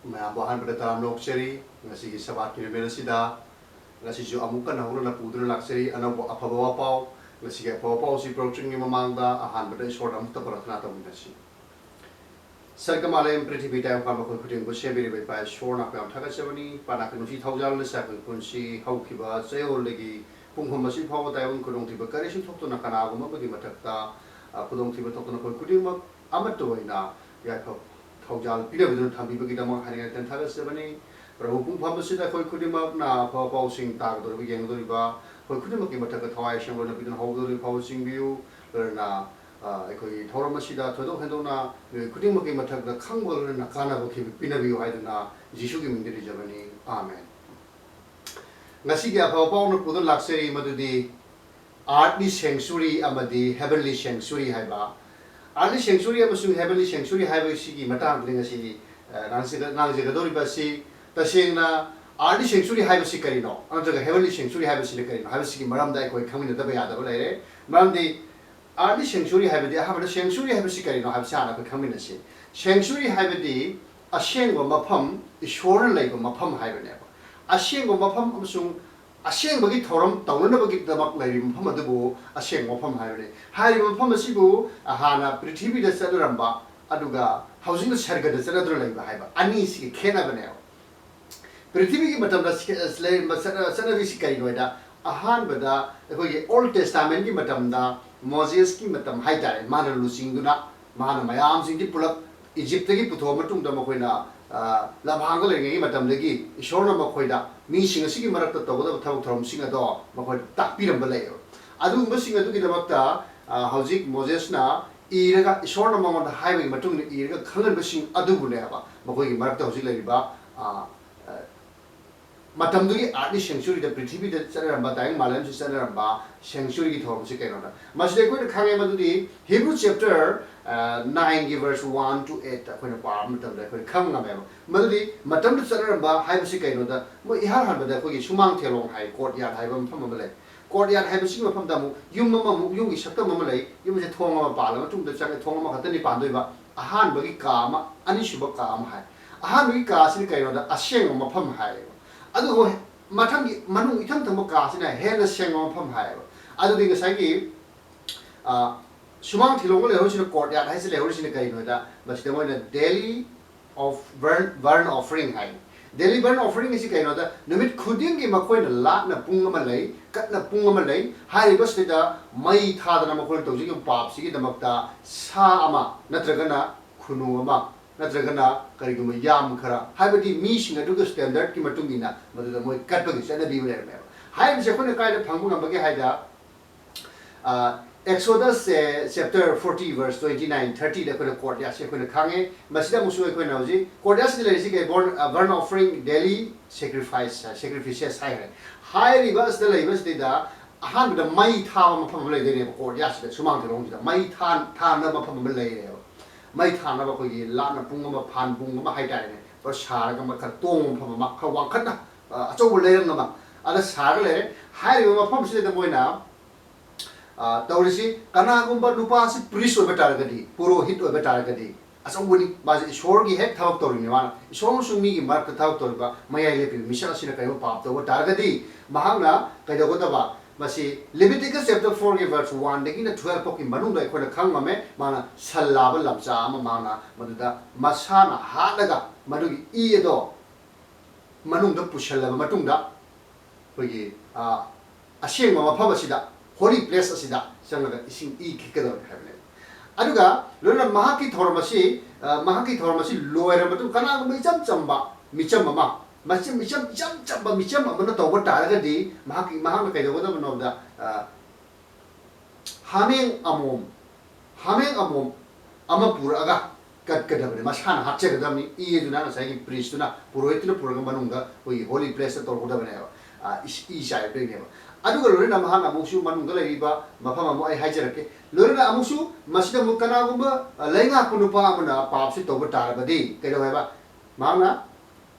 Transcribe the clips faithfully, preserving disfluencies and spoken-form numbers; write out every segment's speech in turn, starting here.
ꯃꯌꯥꯝꯕꯨ ꯑꯍꯥꯟꯕꯗ ꯇꯔꯥꯝꯅ ꯑꯣꯛꯆꯔꯤ꯫ ꯉꯁꯤꯒꯤ ꯁꯕꯥꯠꯀꯤ ꯅꯨꯃꯤꯠ ꯑꯁꯤꯗ ꯉꯁꯤꯁꯨ ꯑꯃꯨꯛꯀ ꯅꯧꯅ ꯄꯨꯗꯨꯅ ꯂꯥꯛꯆꯔꯤ ꯑꯅꯧꯕ ꯑꯐꯕ ꯋꯥꯄꯥꯎ꯫ ꯉꯁꯤꯒꯤ ꯑꯐꯕ ꯄꯥꯎꯁꯤ ꯄꯨꯔꯛꯇ꯭ꯔꯤꯉꯩ ꯃꯃꯥꯡꯗ ꯑꯍꯥꯟꯕꯗ ꯏꯁꯣꯔꯗ ꯑꯃꯨꯛꯇ ꯄ꯭ꯔꯥꯊꯅꯥ ꯇꯧꯃꯤꯟꯅꯁꯤ꯫ ꯁꯔꯒ ꯃꯥꯂꯦꯝ ꯄ꯭ꯔꯤꯊꯤꯕꯤ ꯇꯥꯏꯕꯪꯄꯥꯟꯕ ꯑꯩꯈꯣꯏ ꯈꯨꯗꯤꯡꯕꯨ ꯁꯦꯝꯕꯤꯔꯤꯕ ꯏꯄꯥ ꯏꯁꯣꯔ ꯅꯥꯄꯥ ꯌꯥꯝ ꯊꯥꯒꯠꯆꯕꯅꯤ꯫ ꯏꯄꯥ ꯅꯥꯀꯟ ꯅꯨꯡꯁꯤ ꯊꯧꯖꯥꯜꯅ ꯁꯥꯈꯣꯏ ꯄꯨꯟꯁꯤ ꯍꯧꯈꯤꯕ ꯆꯌꯣꯜꯗꯒꯤ ꯄꯨꯡꯐꯝ ꯑꯁꯤ ꯐꯥꯎꯕ ꯇꯥꯏꯕꯪ ꯈꯨꯗꯣꯡꯊꯤꯕ ꯀꯔꯤꯁꯨ ꯊꯣꯛꯇꯅ ꯀꯅꯥꯒꯨꯝꯕ ꯑꯃꯒꯤ ꯃꯊꯛꯇ, ꯑ, ꯈꯨꯗꯣꯡꯊꯤꯕ ꯊꯣꯛꯇꯅ ꯑꯩꯈꯣꯏ ꯈꯨꯗꯤꯡꯃꯛ ꯑꯃꯠꯇ ꯑꯣꯏꯅ ꯌꯥꯏꯐ ꯊꯧꯖꯥꯜ ꯄꯤꯅꯕꯤꯗꯨꯅ ꯊꯝꯕꯤꯕꯒꯤꯗꯃꯛ ꯍꯥꯏꯅꯤꯡꯉꯥꯏ ꯂꯩꯇꯅ ꯊꯥꯒꯠꯆꯕꯅꯤ꯫ ꯄ꯭ꯔꯚꯨ ꯄꯨꯡꯐꯝ ꯑꯁꯤꯗ ꯑꯩꯈꯣꯏ ꯈꯨꯗꯤꯡꯃꯛꯅ ꯑꯐꯕ ꯄꯥꯎꯁꯤꯡ ꯇꯥꯒꯗꯧꯔꯤꯕ, ꯌꯦꯡꯒꯗꯧꯔꯤꯕ ꯑꯩꯈꯣꯏ ꯈꯨꯗꯤꯡꯃꯛꯀꯤ ꯃꯊꯛꯇ ꯊꯋꯥꯏ ꯁꯦꯡ ꯂꯣꯏꯅꯕꯤꯗꯨꯅ ꯍꯧꯒꯗꯧꯔꯤꯕ ꯐꯥꯎꯕ ꯆꯤꯡꯕꯤꯌꯨ꯫ ꯂꯣꯏꯅꯅ, ꯑ, ꯑꯩꯈꯣꯏꯒꯤ ꯊꯧꯔꯝ ꯑꯁꯤꯗ ꯊꯣꯏꯗꯣꯛ ꯍꯦꯟꯗꯣꯛꯅ ꯃꯤꯑꯣꯏ ꯈꯨꯗꯤꯡꯃꯛꯀꯤ ꯃꯊꯛꯇ ꯈꯪꯕ ꯂꯣꯏꯅꯅ ꯀꯥꯟꯅꯕ ꯄꯤꯕꯤꯌꯨ ꯍꯥꯏꯗꯨꯅ ꯖꯤꯁꯨꯒꯤ ꯃꯤꯡꯗ ꯅꯤꯖꯕꯅꯤ꯫ ꯑꯥꯃꯦꯟ꯫ ꯉꯁꯤꯒꯤ ꯑꯐꯕ ꯄꯥꯎꯅ ꯄꯨꯗꯨꯅ ꯂꯥꯛꯆꯔꯤ ꯃꯗꯨꯗꯤ Earthly Sanctuary ꯑꯃꯗꯤ Heavenly Sanctuary ꯍꯥꯏꯕ꯫ Earthly Sanctuary ꯑꯃꯁꯨꯡ Heavenly Sanctuary ꯍꯥꯏꯕꯁꯤꯒꯤ ꯃꯇꯥꯡꯗ ꯉꯁꯤ, ꯑ, ꯉꯥꯡꯖꯒ-, ꯉꯥꯡꯖꯒꯗꯧꯔꯤꯕ ꯑꯁꯤ ꯇꯁꯦꯡꯅ Earthly Sanctuary ꯍꯥꯏꯕꯁꯤ ꯀꯔꯤꯅꯣ ꯅꯠꯇ꯭ꯔꯒ Heavenly Sanctuary ꯍꯥꯏꯕꯁꯤꯅ ꯀꯔꯤꯅꯣ ꯍꯥꯏꯕꯁꯤꯒꯤ ꯃꯔꯝꯗ ꯑꯩꯈꯣꯏ ꯈꯪꯃꯤꯟꯅꯗꯕ ꯌꯥꯗꯕ ꯂꯩꯔꯦ꯫ ꯃꯔꯝꯗꯤ Earthly Sanctuary ꯍꯥꯏꯕꯗꯤ ꯑꯍꯥꯟꯕꯗ sanctuary ꯍꯥꯏꯕꯁꯤ ꯀꯔꯤꯅꯣ ꯍꯥꯏꯕꯁꯤ ꯍꯥꯟꯅ ꯑꯩꯈꯣꯏ ꯈꯪꯃꯤꯟꯅꯁꯤ꯫ Sanctuary ꯍꯥꯏꯕꯗꯤ ꯑꯁꯦꯡꯕ ꯃꯐꯝ, ꯏꯁꯣꯔꯅ ꯂꯩꯕ ꯃꯐꯝ ꯍꯥꯏꯕꯅꯦꯕ꯫ ꯑꯁꯦꯡꯕ ꯃꯐꯝ ꯑꯃꯁꯨꯡ ꯑꯁꯦꯡꯕꯒꯤ ꯊꯧꯔꯝ ꯇꯧꯅꯅꯕꯒꯤꯗꯃꯛ ꯂꯩꯔꯤꯕ ꯃꯐꯝ ꯑꯗꯨꯕꯨ ꯑꯁꯦꯡꯕ ꯃꯐꯝ ꯍꯥꯏꯕꯅꯤ꯫ ꯍꯥꯏꯔꯤꯕ ꯃꯐꯝ ꯑꯁꯤꯕꯨ ꯍꯥꯟꯅ ꯄ꯭ꯔꯤꯊꯤꯕꯤꯗ ꯆꯠꯅꯔꯝꯕ ꯑꯗꯨꯒ ꯍꯧꯖꯤꯛꯅ ꯁꯔꯒꯗ ꯆꯠꯅꯗꯨꯅ ꯂꯩꯕ ꯍꯥꯏꯕ ꯑꯅꯤꯁꯤꯒꯤ ꯈꯦꯠꯅꯕꯅꯦꯕ꯫ ꯄ꯭ꯔꯤꯊꯤꯕꯤꯒꯤ ꯃꯇꯝꯗ ꯁꯤ-, ꯂꯩꯔꯝꯕ ꯆꯠꯅ-, ꯆꯠꯅꯕꯤꯁꯤ ꯀꯔꯤꯅꯣ ꯍꯥꯏꯗ, ꯑꯍꯥꯟꯕꯗ ꯑꯩꯈꯣꯏꯒꯤ Old Testament ꯀꯤ ꯃꯇꯝꯗ, Moses ꯀꯤ ꯃꯇꯝ ꯍꯥꯏꯇꯥꯔꯦ, ꯃꯥꯅ ꯂꯨꯆꯤꯡꯗꯨꯅ, ꯃꯥꯅ ꯃꯌꯥꯝꯁꯤꯡꯗꯤ ꯄꯨꯂꯞ ꯏꯖꯤꯞꯇꯒꯤ ꯄꯨꯊꯣꯛꯑ ꯃꯇꯨꯡꯗ ꯃꯈꯣꯏꯅ, ꯑ, ꯂꯝꯍꯥꯡꯗ ꯂꯩꯔꯤꯉꯩꯒꯤ ꯃꯇꯝꯗꯒꯤ ꯏꯁꯣꯔꯅ ꯃꯈꯣꯏꯗ ꯃꯤꯁꯤꯡ ꯑꯁꯤꯒꯤ ꯃꯔꯛꯇ ꯇꯧꯒꯗꯕ ꯊꯕꯛ ꯊꯧꯔꯝꯁꯤꯡ ꯑꯗꯣ ꯃꯈꯣꯏꯗ ꯇꯥꯛꯄꯤꯔꯝꯕ ꯂꯩꯌꯦꯕ꯫ ꯑꯗꯨꯒꯨꯝꯕꯁꯤꯡ ꯑꯗꯨꯒꯤꯗꯃꯛꯇ, ꯑ, ꯍꯧꯖꯤꯛ ꯃꯣꯖꯦꯁꯅ ꯏꯔꯒ, ꯏꯁꯣꯔꯅ ꯃꯉꯣꯟꯗ ꯍꯥꯏꯕꯒꯤ ꯃꯇꯨꯡ ꯏꯟꯅ ꯏꯔꯒ ꯈꯪꯍꯟꯕꯁꯤꯡ ꯑꯗꯨꯕꯨꯅꯦꯕ ꯃꯈꯣꯏꯒꯤ ꯃꯔꯛꯇ ꯍꯧꯖꯤꯛ ꯂꯩꯔꯤꯕ, ꯑ, ꯑ, ꯃꯇꯝꯗꯨꯒꯤ Earthly Sanctuary ꯗ, ꯄ꯭ꯔꯤꯊꯤꯕꯤꯗ ꯆꯠꯅꯔꯝꯕ, ꯇꯥꯏꯕꯪ ꯃꯥꯂꯦꯝꯁꯤ ꯆꯠꯅꯔꯝꯕ sanctuary ꯒꯤ ꯊꯧꯔꯝꯁꯤ ꯀꯩꯅꯣꯗ꯫ ꯃꯁꯤꯗ ꯑꯩꯈꯣꯏꯅ ꯈꯪꯉꯦ ꯃꯗꯨꯗꯤ Hebrew chapter, ꯑ, nine ꯒꯤ verse one to eight ꯇ ꯑꯩꯈꯣꯏꯅ ꯄꯥꯕ ꯃꯇꯝꯗ ꯑꯩꯈꯣꯏ ꯈꯪꯕ ꯉꯝꯃꯦꯕ꯫ ꯃꯗꯨꯗꯤ ꯃꯇꯝꯗꯨ ꯆꯠꯅꯔꯝꯕ ꯍꯥꯏꯕꯁꯤ ꯀꯩꯅꯣꯗ, ꯃꯣꯏ ꯏꯍꯥꯟ ꯍꯥꯟꯕꯗ ꯑꯩꯈꯣꯏꯒꯤ ꯁꯨꯃꯥꯡ ꯊꯦꯂꯣꯡ ꯍꯥꯏ, courtyard ꯍꯥꯏꯕ ꯃꯐꯝ ꯑꯃ ꯂꯩ꯫ Courtyard ꯍꯥꯏꯕꯁꯤꯒꯤ ꯃꯐꯝꯗ ꯑꯃꯨꯛ ꯌꯨꯝ ꯑꯃꯃꯨꯛ, ꯌꯨꯝꯒꯤ ꯁꯛꯇꯝ ꯑꯃ ꯂꯩ꯫ ꯌꯨꯝꯁꯦ ꯊꯣꯡ ꯑꯃ ꯄꯥꯜꯂ ꯃꯇꯨꯡꯗ ꯆꯪꯉꯦ, ꯊꯣꯡ ꯑꯃꯈꯛꯇꯅꯤ ꯄꯥꯟꯗꯣꯏꯕ꯫ ꯑꯍꯥꯟꯕꯒꯤ ꯀꯥ ꯑꯃ, ꯑꯅꯤꯁꯨꯕ ꯀꯥ ꯑꯃ ꯍꯥꯏ꯫ ꯑꯍꯥꯟꯕꯒꯤ ꯀꯥꯁꯤꯅ ꯀꯩꯅꯣꯗ ꯑꯁꯦꯡꯕ ꯃꯐꯝ ꯍꯥꯏꯌꯦꯕ꯫ ꯑꯗꯨꯒ ꯃꯊꯪꯒꯤ ꯃꯅꯨꯡ ꯏꯊꯪ ꯊꯪꯕ ꯀꯥꯁꯤꯅ ꯍꯦꯟꯅ ꯁꯦꯡꯕ ꯃꯐꯝ ꯍꯥꯏꯌꯦꯕ꯫ ꯑꯗꯨꯗꯤ ꯉꯁꯥꯏꯒꯤ, ꯑ, ꯁꯨꯃꯥꯡ ꯊꯤꯂꯣꯡꯒ ꯂꯩꯍꯧꯔꯤꯁꯤꯅ, courtyard ꯍꯥꯏꯁꯤ ꯂꯩꯍꯧꯔꯤꯁꯤꯅ ꯀꯩꯅꯣꯗ, ꯃꯁꯤꯗ ꯃꯣꯏꯅ daily of burn, burn offering high. Daily burn offering ꯑꯁꯤ ꯀꯩꯅꯣꯗ, ꯅꯨꯃꯤꯠ ꯈꯨꯗꯤꯡꯒꯤ ꯃꯈꯣꯏꯅ ꯂꯥꯠꯅ ꯄꯨꯡ ꯑꯃ ꯂꯩ, ꯀꯠꯅ ꯄꯨꯡ ꯑꯃ ꯂꯩ꯫ ꯍꯥꯏꯔꯤꯕꯁꯤꯗ ꯃꯩ ꯊꯥꯗꯅ ꯃꯈꯣꯏꯅ ꯇꯧꯖꯈꯤꯕ ꯄꯥꯞꯁꯤꯒꯤꯗꯃꯛꯇ ꯁꯥ ꯑꯃ ꯅꯠꯇ꯭ꯔꯒꯅ ꯈꯨꯅꯨ ꯑꯃ ꯅꯠꯇ꯭ꯔꯒꯅ ꯀꯔꯤꯒꯨꯝꯕ ꯌꯥꯝ ꯈꯔ, ꯍꯥꯏꯕꯗꯤ ꯃꯤꯁꯤꯡ ꯑꯗꯨꯒꯤ standardꯀꯤ ꯃꯇꯨꯡ ꯏꯟꯅ ꯃꯗꯨꯗ ꯃꯣꯏ ꯀꯠꯄꯒꯤ ꯆꯠꯅꯕꯤ ꯑꯃ ꯂꯩꯔꯝꯃꯦꯕ꯫ ꯍꯥꯏꯔꯤꯕꯁꯦ ꯑꯩꯈꯣꯏꯅ ꯀꯥꯏꯗ ꯐꯪꯕ ꯉꯝꯕꯒꯦ ꯍꯥꯏꯗ, ꯑ, Exodus ꯁꯦ chapter forty verse twenty nine thirtyꯗ ꯑꯩꯈꯣꯏꯅ courtyardꯁꯦ ꯑꯩꯈꯣꯏꯅ ꯈꯪꯉꯦ꯫ ꯃꯁꯤꯗ ꯑꯃꯨꯛꯁꯨ ꯑꯩꯈꯣꯏꯅ ꯍꯧꯖꯤꯛ courtyardꯁꯤꯗ ꯂꯩꯔꯤꯁꯤ ꯀꯩ? Burn, ꯑ, burn offering, daily sacrifice, sacrifices ꯍꯥꯏꯈ꯭ꯔꯦ꯫ ꯍꯥꯏꯔꯤꯕ ꯑꯁꯤꯗ ꯂꯩꯕꯁꯤꯗꯩꯗ ꯑꯍꯥꯟꯕꯗ ꯃꯩ ꯊꯥꯕ ꯃꯐꯝ ꯑꯃ ꯂꯩꯗꯣꯏꯅꯦꯕ꯫ Courtyardꯁꯤꯗ, ꯁꯨꯃꯥꯡ ꯊꯤꯂꯣꯡꯁꯤꯗ ꯃꯩ ꯊꯥ-, ꯊꯥꯅꯕ ꯃꯐꯝ ꯑꯃ ꯂꯩꯔꯦꯕ꯫ ꯃꯩ ꯊꯥꯅꯕ ꯑꯩꯈꯣꯏꯒꯤ ꯂꯥꯠꯅ ꯄꯨꯡ ꯑꯃ, ꯐꯥꯟ ꯄꯨꯡ ꯑꯃ ꯍꯥꯏꯇꯥꯔꯦꯅꯦ, ꯄꯨꯔꯥ ꯁꯥꯔꯒ ꯃꯈꯜ ꯇꯣꯡꯕ ꯃꯐꯝ ꯑꯃ, ꯈꯔ ꯋꯥꯡꯈꯠꯅ, ꯑ, ꯑꯆꯧꯕ ꯂꯩꯔꯪ ꯑꯃ ꯑꯗ ꯁꯥꯔꯒ ꯂꯩꯔꯦ꯫ ꯍꯥꯏꯔꯤꯕ ꯃꯐꯝꯁꯤꯗ ꯃꯣꯏꯅ, ꯑ, ꯇꯧꯔꯤꯁꯤ, ꯀꯅꯥꯒꯨꯝꯕ ꯅꯨꯄꯥꯁꯤ priest ꯑꯣꯏꯕ ꯇꯥꯔꯒꯗꯤ, ꯄꯨꯔꯣꯍꯤꯠ ꯑꯣꯏꯕ ꯇꯥꯔꯒꯗꯤ, ꯑꯆꯧꯕꯅꯤ, ꯃꯥꯁꯦ ꯏꯁꯣꯔꯒꯤ ꯍꯦꯛ ꯊꯕꯛ ꯇꯧꯔꯤꯅꯤ꯫ ꯃꯥꯅ ꯏꯁꯣꯔ ꯑꯃꯁꯨꯡ ꯃꯤꯒꯤ ꯃꯔꯛꯇ ꯊꯕꯛ ꯇꯧꯔꯤꯕ ꯃꯌꯥꯏ ꯂꯦꯞꯄꯤꯕ ꯃꯤꯁꯛ ꯑꯁꯤꯅ ꯀꯔꯤꯒꯨꯝꯕ ꯄꯥꯞ ꯇꯧꯕ ꯇꯥꯔꯒꯗꯤ, ꯃꯍꯥꯛꯅ ꯀꯩꯗꯧꯒꯗꯕ? ꯃꯁꯤ Leviticus chapter fourꯒꯤ verse oneꯗꯒꯤꯅ twelve ꯐꯥꯎꯒꯤ ꯃꯅꯨꯡꯗ ꯑꯩꯈꯣꯏꯅ ꯈꯪꯉꯝꯃꯦ꯫ ꯃꯥꯅ ꯁꯟ ꯂꯥꯕ ꯂꯝꯆꯥ ꯑꯃ ꯃꯥꯅ ꯃꯗꯨꯗ ꯃꯁꯥꯅ ꯍꯥꯠꯂꯒ ꯃꯗꯨꯒꯤ ꯏ ꯑꯗꯣ ꯃꯅꯨꯡꯗ ꯄꯨꯁꯤꯜꯂꯕ ꯃꯇꯨꯡꯗ, ꯑꯩꯈꯣꯏꯒꯤ, ꯑ, ꯑꯁꯦꯡꯕ ꯃꯐꯝ ꯑꯁꯤꯗ, holy place ꯑꯁꯤꯗ ꯆꯪꯂꯒ ꯏꯁꯤꯡ ꯏ ꯈꯤꯛꯀꯗꯕꯅꯤ ꯍꯥꯏꯕꯅꯦꯕ꯫ ꯑꯗꯨꯒ ꯂꯣꯏꯅꯅ ꯃꯍꯥꯛꯀꯤ ꯊꯧꯔꯝ ꯑꯁꯤ, ꯑ, ꯃꯍꯥꯛꯀꯤ ꯊꯧꯔꯝ ꯑꯁꯤ ꯂꯣꯏꯔꯕ ꯃꯇꯨꯡ, ꯀꯅꯥꯒꯨꯝꯕ ꯏꯆꯝ ꯆꯝꯕ ꯃꯤꯆꯝ ꯑꯃ, ꯃꯆꯝ, ꯏꯆꯝ, ꯏꯆꯝ ꯆꯝꯕ ꯃꯤꯆꯝ ꯑꯃꯅ ꯇꯧꯕ ꯇꯥꯔꯒꯗꯤ, ꯃꯍꯥꯛꯀꯤ, ꯃꯍꯥꯛꯅ ꯀꯩꯗꯧꯒꯗꯕꯅꯣ ꯍꯥꯏꯕꯗ, ꯑ, ꯍꯥꯃꯦꯡ ꯑꯃꯣꯝ, ꯍꯥꯃꯦꯡ ꯑꯃꯣꯝ ꯑꯃ ꯄꯨꯔꯛꯑꯒ ꯀꯠꯀꯗꯕꯅꯤ, ꯃꯁꯥꯅ ꯍꯥꯠꯆꯒꯗꯕꯅꯤ꯫ ꯏ ꯑꯗꯨꯅ ꯉꯁꯥꯏꯒꯤ priestꯇꯨꯅ, ꯄꯨꯔꯣꯍꯤꯠꯇꯨꯅ ꯄꯨꯔꯒ ꯃꯅꯨꯡꯗ ꯑꯩꯈꯣꯏꯒꯤ holy placeꯇ ꯇꯧꯔꯛꯀꯗꯕꯅꯦꯕ꯫ ꯑ, ꯏꯁ-, ꯏ ꯆꯥꯏꯔꯛꯇꯣꯏꯅꯦꯕ꯫ ꯑꯗꯨꯒ ꯂꯣꯏꯅꯅ ꯃꯍꯥꯛꯅ ꯑꯃꯨꯛꯁꯨ ꯃꯅꯨꯡꯗ ꯂꯩꯔꯤꯕ ꯃꯐꯝ ꯑꯃꯨꯛ ꯑꯩ ꯍꯥꯏꯖꯔꯛꯀꯦ꯫ ꯂꯣꯏꯅꯅ ꯑꯃꯨꯛꯁꯨ ꯃꯁꯤꯗ ꯑꯃꯨꯛ ꯀꯅꯥꯒꯨꯝꯕ, ꯑ, ꯂꯩꯉꯥꯛꯄ ꯅꯨꯄꯥ ꯑꯃꯅ ꯄꯥꯞꯁꯤ ꯇꯧꯕ ꯇꯥꯔꯕꯗꯤ ꯀꯩꯗꯧ ꯍꯥꯏꯕ? ꯃꯍꯥꯛꯅ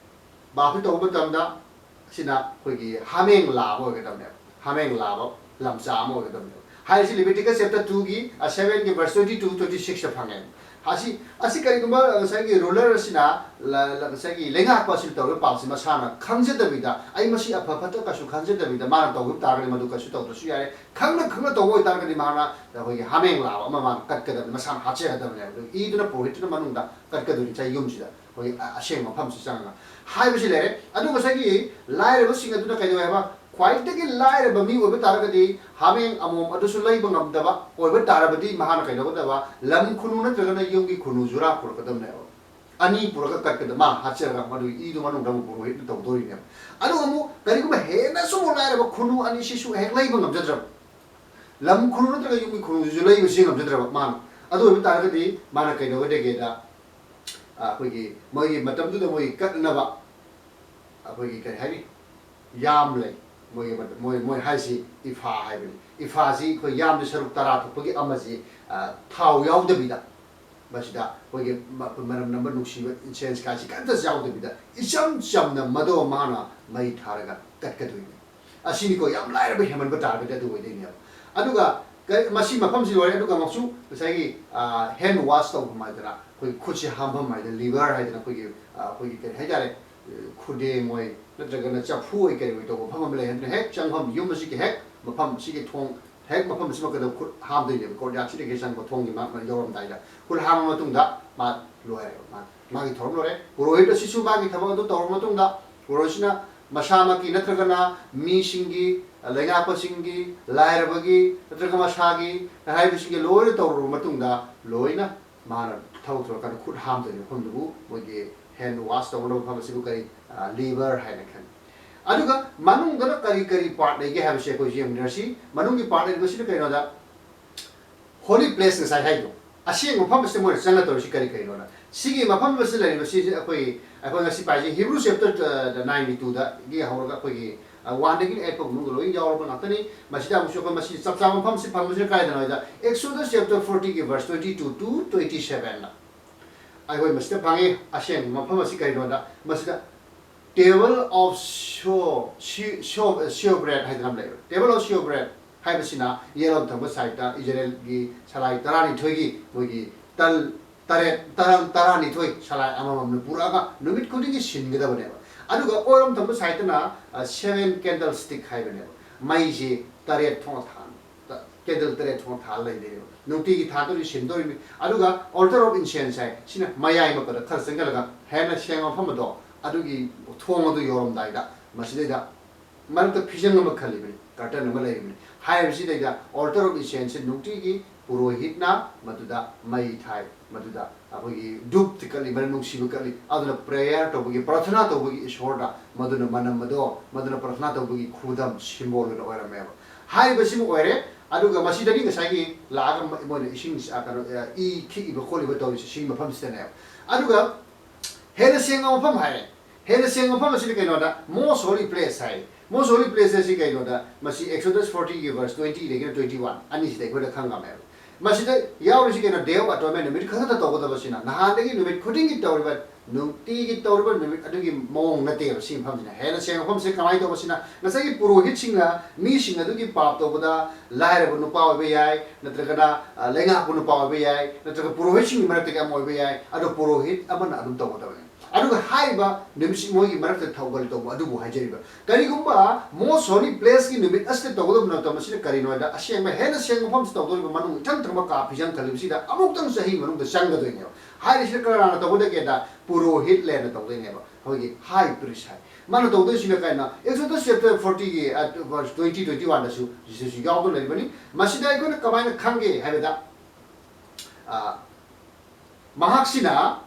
ꯄꯥꯞꯁꯤ ꯇꯧꯕ ꯃꯇꯝꯗ ꯑꯁꯤꯅ ꯑꯩꯈꯣꯏꯒꯤ ꯍꯥꯃꯦꯡ ꯂꯥꯕ ꯑꯣꯏꯒꯗꯕꯅꯦꯕ꯫ ꯍꯥꯃꯦꯡ ꯂꯥꯕ ꯂꯝꯆꯥ ꯑꯃ ꯑꯣꯏꯒꯗꯕꯅꯦꯕ꯫ ꯍꯥꯏꯔꯤꯁꯤ Leviticus chapter twoꯒꯤ, ꯑ, sevenꯒꯤ verse twenty two, twenty sixꯇ ꯐꯪꯉꯦ꯫ ꯑꯁꯤ ꯑꯁꯤ ꯀꯔꯤꯒꯨꯝꯕ ꯉꯁꯥꯏꯒꯤ ꯔꯨꯂꯔ ꯑꯁꯤꯅ ꯉꯁꯥꯏꯒꯤ ꯂꯩꯉꯥꯛꯄ ꯑꯁꯤꯅ ꯇꯧꯔꯤꯕ ꯄꯥꯞꯁꯤ ꯃꯁꯥꯅ ꯈꯪꯖꯗꯕꯤꯗ, ꯑꯩ ꯃꯁꯤ ꯑꯐ ꯐꯠꯇ ꯀꯩꯁꯨ ꯈꯪꯖꯗꯕꯤꯗ ꯃꯥꯅ ꯇꯧꯈꯤꯕ ꯇꯥꯔꯒꯗꯤ ꯃꯗꯨ ꯀꯩꯁꯨ ꯇꯧꯗ꯭ꯔꯁꯨ ꯌꯥꯔꯦ꯫ ꯈꯪꯅ ꯈꯪꯅ ꯇꯧꯕ ꯑꯣꯏꯇꯥꯔꯒꯗꯤ ꯃꯥꯅ ꯑꯩꯈꯣꯏꯒꯤ ꯍꯥꯃꯦꯡ ꯂꯥꯕ ꯑꯃ ꯃꯥꯅ ꯀꯠꯀꯗꯕꯅꯤ, ꯃꯁꯥꯅ ꯍꯥꯠꯆꯒꯗꯕꯅꯤ꯫ ꯑꯗꯨ ꯏꯗꯨꯅ ꯄꯨꯔꯣꯍꯤꯠꯇꯨꯅ ꯃꯅꯨꯡꯗ ꯀꯠꯀꯗꯣꯏꯅꯤ ꯉꯁꯥꯏ ꯌꯨꯝꯁꯤꯗ꯫ ꯑꯩꯈꯣꯏꯒꯤ ꯑꯁꯦꯡꯕ ꯃꯐꯝꯁꯤ ꯆꯪꯉꯒ ꯍꯥꯏꯕꯁꯤ ꯂꯩꯔꯦ꯫ ꯑꯗꯨ ꯉꯁꯥꯏꯒꯤ ꯂꯥꯏꯔꯕꯁꯤꯡ ꯑꯗꯨꯅ ꯀꯩꯗꯧꯋꯦ ꯍꯥꯏꯕ? ꯈ꯭ꯋꯥꯏꯗꯒꯤ ꯂꯥꯏꯔꯕ ꯃꯤ ꯑꯣꯏꯕ ꯇꯥꯔꯒꯗꯤ ꯍꯥꯃꯦꯡ ꯑꯃꯣꯝ ꯑꯗꯨꯁꯨ ꯂꯩꯕ ꯉꯝꯗꯕ ꯑꯣꯏꯕ ꯇꯥꯔꯕꯗꯤ ꯃꯍꯥꯛꯅ ꯀꯩꯗꯧꯒꯗꯕ? ꯂꯝ ꯈꯨꯅꯨ ꯅꯠꯇ꯭ꯔꯒꯅ ꯌꯨꯝꯒꯤ ꯈꯨꯅꯨ ꯖꯨꯔꯥ ꯄꯨꯔꯛꯀꯗꯕꯅꯦꯕ꯫ ꯑꯅꯤ ꯄꯨꯔꯒ ꯀꯠꯀꯗꯕ, ꯃꯥ ꯍꯥꯠꯆꯔꯒ ꯃꯗꯨꯒꯤ ꯏꯗꯨ ꯃꯅꯨꯡꯗ ꯑꯃꯨꯛ ꯄꯨꯔꯣꯍꯤꯠꯅ ꯇꯧꯗꯣꯔꯤꯅꯦꯕ꯫ ꯑꯗꯨꯒ ꯑꯃꯨꯛ ꯀꯔꯤꯒꯨꯝꯕ ꯍꯦꯟꯅꯁꯨ ꯑꯃꯨꯛ ꯂꯥꯏꯔꯕ ꯈꯨꯅꯨ ꯑꯅꯤ ꯁꯤꯁꯨ ꯍꯦꯛ ꯂꯩꯕ ꯉꯝꯖꯗ꯭ꯔꯕ, ꯂꯝ ꯈꯨꯅꯨ ꯅꯠꯇ꯭ꯔꯒ ꯌꯨꯝꯒꯤ ꯈꯨꯅꯨꯁꯤꯁꯨ ꯂꯩꯕꯁꯤ ꯉꯝꯖꯗ꯭ꯔꯕ ꯃꯥꯅ, ꯑꯗꯨ ꯑꯣꯏꯕ ꯇꯥꯔꯒꯗꯤ ꯃꯥꯅ ꯀꯩꯗꯧꯒꯗꯒꯦꯗ, ꯑꯩꯈꯣꯏꯒꯤ ꯃꯣꯏꯒꯤ ꯃꯇꯝꯗꯨꯗ ꯃꯣꯏꯒꯤ ꯀꯠꯅꯅꯕ ꯑꯩꯈꯣꯏꯒꯤ ꯀꯔꯤ ꯍꯥꯏꯅꯤ, ꯌꯥꯝ ꯂꯩ꯫ ꯃꯣꯏꯒꯤ ꯃꯣꯏ ꯃꯣꯏ ꯍꯥꯏꯁꯤ ꯏꯐꯥ ꯍꯥꯏꯕꯅꯤ꯫ ꯏꯐꯥꯁꯤ ꯑꯩꯈꯣꯏ ꯌꯥꯝꯗ ꯁꯔꯨꯛ ꯇꯔꯥ ꯊꯣꯛꯄꯒꯤ ꯑꯃꯁꯤ ꯊꯥꯎ ꯌꯥꯎꯗꯕꯤꯗ, ꯃꯁꯤꯗ ꯑꯩꯈꯣꯏꯒꯤ ꯃꯅꯝ ꯅꯝꯕ ꯅꯨꯡꯁꯤꯕ ꯏꯟꯁꯦꯟꯁ ꯀꯥꯏꯁꯤ ꯀꯔꯤꯝꯇ ꯌꯥꯎꯗꯕꯤꯗ ꯏꯆꯝ ꯆꯝꯅ ꯃꯗꯣ ꯃꯥꯅ ꯃꯩ ꯊꯥꯔꯒ ꯀꯠꯀꯗꯣꯏꯅꯤ꯫ ꯑꯁꯤꯅꯤꯀꯣ ꯌꯥꯝ ꯂꯥꯏꯔꯕ ꯍꯦꯟꯃꯟꯕ ꯇꯥꯔꯒꯗꯤ ꯑꯗꯨ ꯑꯣꯏꯗꯣꯏꯅꯦꯕ꯫ ꯑꯗꯨꯒ ꯃꯁꯤ ꯃꯐꯝꯁꯤ ꯂꯣꯏꯔꯦ꯫ ꯑꯗꯨꯒ ꯑꯃꯨꯛꯁꯨ ꯉꯁꯥꯏꯒꯤ ꯍꯦꯟ ꯋꯥꯁ ꯇꯧꯐꯝ ꯍꯥꯏꯗꯅ ꯑꯩꯈꯣꯏꯒꯤ ꯈꯨꯠꯁꯦ ꯍꯥꯝꯐꯝ ꯍꯥꯏꯗꯅ ꯂꯤꯚꯔ ꯍꯥꯏꯗꯅ ꯑꯩꯈꯣꯏꯒꯤ ꯑꯩꯈꯣꯏꯒꯤ ꯀꯔꯤ ꯍꯥꯏꯇꯥꯔꯦ, ꯈꯨꯗꯦꯡ ꯑꯣꯏ ꯅꯠꯇ꯭ꯔꯒꯅ ꯆꯐꯨ ꯑꯣꯏ ꯀꯔꯤ ꯑꯣꯏ ꯇꯧꯕ ꯃꯐꯝ ꯑꯃ ꯂꯩ꯫ ꯑꯗꯨꯅ ꯍꯦꯛ ꯆꯪꯐꯝ ꯌꯨꯝ ꯑꯁꯤꯒꯤ ꯍꯦꯛ ꯃꯐꯝ ꯑꯁꯤꯒꯤ ꯊꯣꯡ ꯍꯦꯛ ꯃꯐꯝ ꯑꯁꯤꯃꯛꯇꯗ ꯈꯨꯠ ꯍꯥꯝꯗꯣꯏꯅꯦꯕ꯫ ꯀꯣꯔꯠꯌꯥꯔꯗꯁꯤꯗꯒꯤ ꯆꯪꯕ ꯊꯣꯡꯒꯤ ꯃꯅꯥꯛ ꯌꯧꯔꯝꯗꯥꯏꯗ ꯈꯨꯠ ꯍꯥꯝꯃ ꯃꯇꯨꯡꯗ ꯃꯥ ꯂꯣꯏꯔꯦꯕ꯫ ꯃꯥ ꯃꯥꯒꯤ ꯊꯧꯔꯝ ꯂꯣꯏꯔꯦ꯫ ꯄꯨꯔꯣꯍꯤꯠ ꯑꯁꯤꯁꯨ ꯃꯥꯒꯤ ꯊꯕꯛ ꯑꯗꯨ ꯇꯧꯔꯕ ꯃꯇꯨꯡꯗ ꯄꯨꯔꯣꯍꯤꯠꯁꯤꯅ ꯃꯁꯥꯃꯛꯀꯤ ꯅꯠꯇ꯭ꯔꯒꯅ ꯃꯤꯁꯤꯡꯒꯤ, ꯂꯩꯉꯥꯛꯄꯁꯤꯡꯒꯤ, ꯂꯥꯏꯔꯕꯒꯤ ꯅꯠꯇ꯭ꯔꯒ ꯃꯁꯥꯒꯤ ꯍꯥꯏꯔꯤꯕꯁꯤꯡꯒꯤ ꯂꯣꯏꯅ ꯇꯧꯔꯕ ꯃꯇꯨꯡꯗ ꯂꯣꯏꯅ ꯃꯥꯅ ꯊꯕꯛ ꯇꯧꯔꯀꯥꯟꯗ ꯈꯨꯠ ꯍꯥꯝꯗꯣꯏꯅꯤ ꯃꯐꯝꯗꯨꯕꯨ, ꯃꯣꯏꯒꯤ ꯍꯦꯟ ꯋꯥꯁ ꯇꯧꯅꯕ ꯃꯐꯝ ꯑꯁꯤꯕꯨ ꯀꯔꯤ, ꯂꯤꯚꯔ ꯍꯥꯏꯅ ꯈꯪꯉꯤ꯫ ꯑꯗꯨꯒ ꯃꯅꯨꯡꯗꯅ ꯀꯔꯤ ꯀꯔꯤ ꯄꯥꯔꯠ ꯂꯩꯒꯦ ꯍꯥꯏꯕꯁꯤ ꯑꯩꯈꯣꯏꯁꯨ ꯌꯦꯡꯃꯤꯟꯅꯔꯁꯤ꯫ ꯃꯅꯨꯡꯒꯤ ꯄꯥꯔꯠ ꯂꯩꯔꯤꯕꯁꯤꯅ ꯀꯩꯅꯣꯗ ꯍꯣꯂꯤ ꯄ꯭ꯂꯦꯁ ꯉꯁꯥꯏ ꯍꯥꯏꯗꯣ, ꯑꯁꯦꯡꯕ ꯃꯐꯝ ꯑꯁꯤꯗ ꯃꯣꯏꯅ ꯆꯪꯉ ꯇꯧꯔꯤꯁꯤ ꯀꯔꯤ ꯀꯔꯤꯅꯣꯅ꯫ ꯁꯤꯒꯤ ꯃꯐꯝ ꯑꯁꯤꯗ ꯂꯩꯔꯤꯕꯁꯤ ꯑꯩꯈꯣꯏ ꯑꯩꯈꯣꯏ ꯉꯁꯤ ꯄꯥꯏꯁꯦ ꯍꯤꯕ꯭ꯔꯨ ꯆꯦꯞꯇꯔ ꯅꯥꯏꯟꯒꯤ ꯇꯨꯗꯒꯤ ꯍꯧꯔꯒ ꯑꯩꯈꯣꯏꯒꯤ ꯋꯥꯟꯗꯒꯤ ꯑꯩꯠ ꯐꯥꯎ ꯃꯅꯨꯡꯗ ꯂꯣꯏ ꯌꯥꯎꯔꯕ ꯉꯥꯛꯇꯅꯤ꯫ ꯃꯁꯤꯗ ꯑꯃꯨꯛꯁꯨ ꯑꯩꯈꯣꯏ ꯃꯁꯤ ꯆꯞ ꯆꯥꯕ ꯃꯐꯝꯁꯤ ꯐꯪꯕꯁꯤꯅ ꯀꯥꯏꯗꯅꯣ ꯍꯥꯏꯗ Exodus chapter forty verse twenty two to twenty seven꯫ ꯑꯩꯈꯣꯏ ꯃꯁꯤꯗ ꯐꯪꯉꯤ꯫ ꯑꯁꯦꯡꯕ ꯃꯐꯝ ꯑꯁꯤ ꯀꯔꯤꯅꯣꯗ ꯃꯁꯤꯗ table of show, show, showbread ꯍꯥꯏꯗꯅ ꯑꯃ ꯂꯩꯕ꯫ Table of showbread ꯍꯥꯏꯕꯁꯤꯅ ꯌꯦꯠꯂꯣꯝ ꯊꯪꯕ ꯁꯥꯏꯠꯇ ꯏꯖꯔꯦꯜꯒꯤ ꯁꯂꯥꯏ ꯇꯔꯥꯅꯤꯊꯣꯏꯒꯤ ꯃꯣꯏꯒꯤ ꯇꯜ ꯇꯔꯦꯠ, ꯇꯔꯥ, ꯇꯔꯥꯅꯤꯊꯣꯏ ꯁꯂꯥꯏ ꯑꯃꯃꯝꯅ ꯄꯨꯔꯛꯑꯒ ꯅꯨꯃꯤꯠ ꯈꯨꯗꯤꯡꯒꯤ ꯁꯤꯟꯒꯗꯕꯅꯦꯕ꯫ ꯑꯗꯨꯒ ꯑꯣꯏꯔꯣꯝ ꯊꯪꯕ ꯁꯥꯏꯠꯇꯅ, ꯑ, seven candlestick ꯍꯥꯏꯕꯅꯦꯕ꯫ ꯃꯩꯁꯤ ꯇꯔꯦꯠ ꯊꯣꯛꯅ ꯊꯥꯟ-, ꯇ-, candle ꯇꯔꯦꯠ ꯊꯣꯛꯅ ꯊꯥꯜꯂ ꯂꯩꯗꯣꯏꯅꯦꯕ꯫ ꯅꯨꯡꯇꯤꯒꯤ ꯊꯥꯟꯗꯣꯏꯅꯤ, ꯁꯤꯟꯗꯣꯏꯅꯤ꯫ ꯑꯗꯨꯒ altar of incense ꯍꯥꯏ, ꯁꯤꯅ ꯃꯌꯥꯏ ꯃꯀꯣꯟꯗ ꯈꯔ ꯆꯪꯁꯤꯜꯂꯒ ꯍꯦꯟꯅ ꯁꯦꯡꯕ ꯃꯐꯝ ꯑꯗꯣ, ꯑꯗꯨꯒꯤ ꯊꯣꯡ ꯑꯗꯨ ꯌꯧꯔꯝꯗꯥꯏꯗ ꯃꯁꯤꯗꯩꯗ ꯃꯔꯛꯇ ꯐꯤꯖꯪ ꯑꯃ ꯈꯜꯂꯤꯕꯅꯤ, curtain ꯑꯃ ꯂꯩꯔꯤꯕꯅꯤ꯫ ꯍꯥꯏꯔꯤꯕꯁꯤꯗꯩꯗ altar of incense ꯁꯤ ꯅꯨꯡꯇꯤꯒꯤ ꯄꯨꯔꯣꯍꯤꯠꯅ ꯃꯗꯨꯗ ꯃꯩ ꯊꯥꯏ, ꯃꯗꯨꯗ ꯑꯩꯈꯣꯏꯒꯤ ꯙꯨꯞ ꯊꯤꯀꯠꯂꯤ, ꯃꯅꯝ ꯅꯨꯡꯁꯤꯕ ꯀꯠꯂꯤ, ꯑꯗꯨꯅ prayer ꯇꯧꯕꯒꯤ, ꯄ꯭ꯔꯥꯊꯅꯥ ꯇꯧꯕꯒꯤ ꯏꯁꯣꯔꯗ ꯃꯗꯨꯅ ꯃꯅꯝ ꯑꯗꯣ, ꯃꯗꯨꯅ ꯄ꯭ꯔꯥꯊꯅꯥ ꯇꯧꯕꯒꯤ ꯈꯨꯗꯝ, symbol ꯑꯣꯏꯅ ꯑꯣꯏꯔꯝꯃꯦꯕ꯫ ꯍꯥꯏꯔꯤꯕꯁꯤꯃ ꯑꯣꯏꯔꯦ꯫ ꯑꯗꯨꯒ ꯃꯁꯤꯗꯒꯤ ꯉꯁꯥꯏꯒꯤ ꯂꯥꯛꯑꯒ ꯃ-, ꯃꯣꯏꯅ ꯏꯁꯤꯡ, ꯑ, ꯀꯩꯅꯣ, ꯑ, ꯏ ꯈꯤꯛꯏꯕ ꯈꯣꯠꯂꯤꯕ ꯇꯧꯔꯤꯁꯦ ꯁꯤꯒꯤ ꯃꯐꯝꯁꯤꯗꯅꯦꯕ꯫ ꯑꯗꯨꯒ ꯍꯦꯟꯅ ꯁꯦꯡꯕ ꯃꯐꯝ ꯍꯥꯏꯔꯦ꯫ ꯍꯦꯟꯅ ꯁꯦꯡꯕ ꯃꯐꯝ ꯑꯁꯤꯗꯤ ꯀꯩꯅꯣꯗ most holy place ꯍꯥꯏ꯫ Most holy place ꯑꯁꯤ ꯀꯩꯅꯣꯗ, ꯃꯁꯤ Exodus forty ꯒꯤ verse twenty ꯗꯒꯤꯅ twenty one ꯑꯅꯤꯁꯤꯗ ꯑꯩꯈꯣꯏꯅ ꯈꯪꯉꯝꯃꯦꯕ꯫ ꯃꯁꯤꯗ ꯌꯥꯎꯔꯤꯁꯤ ꯀꯩꯅꯣ, Day of Atonement ꯅꯨꯃꯤꯠ ꯈꯛꯇꯗ ꯇꯧꯒꯗꯕꯁꯤꯅ, ꯅꯍꯥꯟꯗꯒꯤ ꯅꯨꯃꯤꯠ ꯈꯨꯗꯤꯡꯒꯤ ꯇꯧꯔꯤꯕ, ꯅꯨꯡꯇꯤꯒꯤ ꯇꯧꯔꯤꯕ ꯅꯨꯃꯤꯠ ꯑꯗꯨꯒꯤ ꯃꯑꯣꯡ ꯅꯠꯇꯦꯕ ꯁꯤ ꯃꯐꯝꯁꯤꯅ꯫ ꯍꯦꯟꯅ ꯁꯦꯡꯕ ꯃꯐꯝꯁꯦ ꯀꯃꯥꯏꯅ ꯇꯧꯕꯁꯤꯅ, ꯉꯁꯥꯏꯒꯤ ꯄꯨꯔꯣꯍꯤꯠꯁꯤꯡꯅ ꯃꯤꯁꯤꯡ ꯑꯗꯨꯒꯤ ꯄꯥꯞ ꯇꯧꯕꯗ, ꯂꯥꯏꯔꯕ ꯅꯨꯄꯥ ꯑꯣꯏꯕ ꯌꯥꯏ, ꯅꯠꯇ꯭ꯔꯒꯅ, ꯑ, ꯂꯩꯉꯥꯛꯄ ꯅꯨꯄꯥ ꯑꯣꯏꯕ ꯌꯥꯏ, ꯅꯠꯇ꯭ꯔꯒ ꯄꯨꯔꯣꯍꯤꯠꯁꯤꯡꯒꯤ ꯃꯔꯛꯇꯒꯤ ꯑꯃ ꯑꯣꯏꯕ ꯌꯥꯏ, ꯑꯗꯣ ꯄꯨꯔꯣꯍꯤꯠ ꯑꯃꯅ ꯑꯗꯨꯝ ꯇꯧꯒꯗꯕꯅꯤ꯫ ꯑꯗꯨꯒ ꯍꯥꯏꯔꯤꯕ ꯅꯨꯃꯤꯠꯁꯤ ꯃꯣꯏꯒꯤ ꯃꯔꯛꯇ ꯊꯧꯒꯜ ꯇꯧꯕ ꯑꯗꯨꯕꯨ ꯍꯥꯏꯖꯔꯤꯕ꯫ ꯀꯔꯤꯒꯨꯝꯕ most holy place ꯀꯤ ꯅꯨꯃꯤꯠ ꯑꯁꯤꯗ ꯇꯧꯒꯗꯕ ꯅꯠꯇꯕ, ꯃꯁꯤꯅ ꯀꯔꯤꯅꯣ ꯍꯥꯏꯕꯗ, ꯑꯁꯦꯡꯕ ꯍꯦꯟꯅ ꯁꯦꯡꯕ ꯃꯐꯝꯁꯤ ꯇꯧꯗꯧꯔꯤꯕ ꯃꯅꯨꯡ ꯏꯊꯪ ꯊꯪꯕ ꯀꯥ ꯐꯤꯖꯪ ꯈꯜꯂꯤꯕꯁꯤꯗ ꯑꯃꯨꯛꯇꯪ ꯆꯍꯤ ꯃꯅꯨꯡꯗ ꯆꯪꯒꯗꯣꯏꯅꯦꯕ꯫ ꯍꯥꯏꯔꯤꯁꯤꯅ ꯀꯅꯥꯅ ꯇꯧꯒꯗꯒꯦꯗ, ꯄꯨꯔꯣꯍꯤꯠ ꯂꯦꯟꯅ ꯇꯧꯗꯣꯏꯅꯦꯕ, ꯑꯩꯈꯣꯏꯒꯤ high priest ꯍꯥꯏ꯫ ꯃꯥꯅ ꯇꯧꯗꯣꯏꯁꯤꯅ ꯀꯩꯅꯣ, Exodus chapter forty ꯒꯤ, ꯑ, verse twenty, twenty one ꯗꯁꯨ ꯁꯤꯁꯨ ꯌꯥꯎꯗꯨꯅ ꯂꯩꯕꯅꯤ꯫ ꯃꯁꯤꯗ ꯑꯩꯈꯣꯏꯅ ꯀꯃꯥꯏꯅ ꯈꯪꯒꯦ ꯍꯥꯏꯕꯗ, ꯑ, ꯃꯍꯥꯛꯁꯤꯅ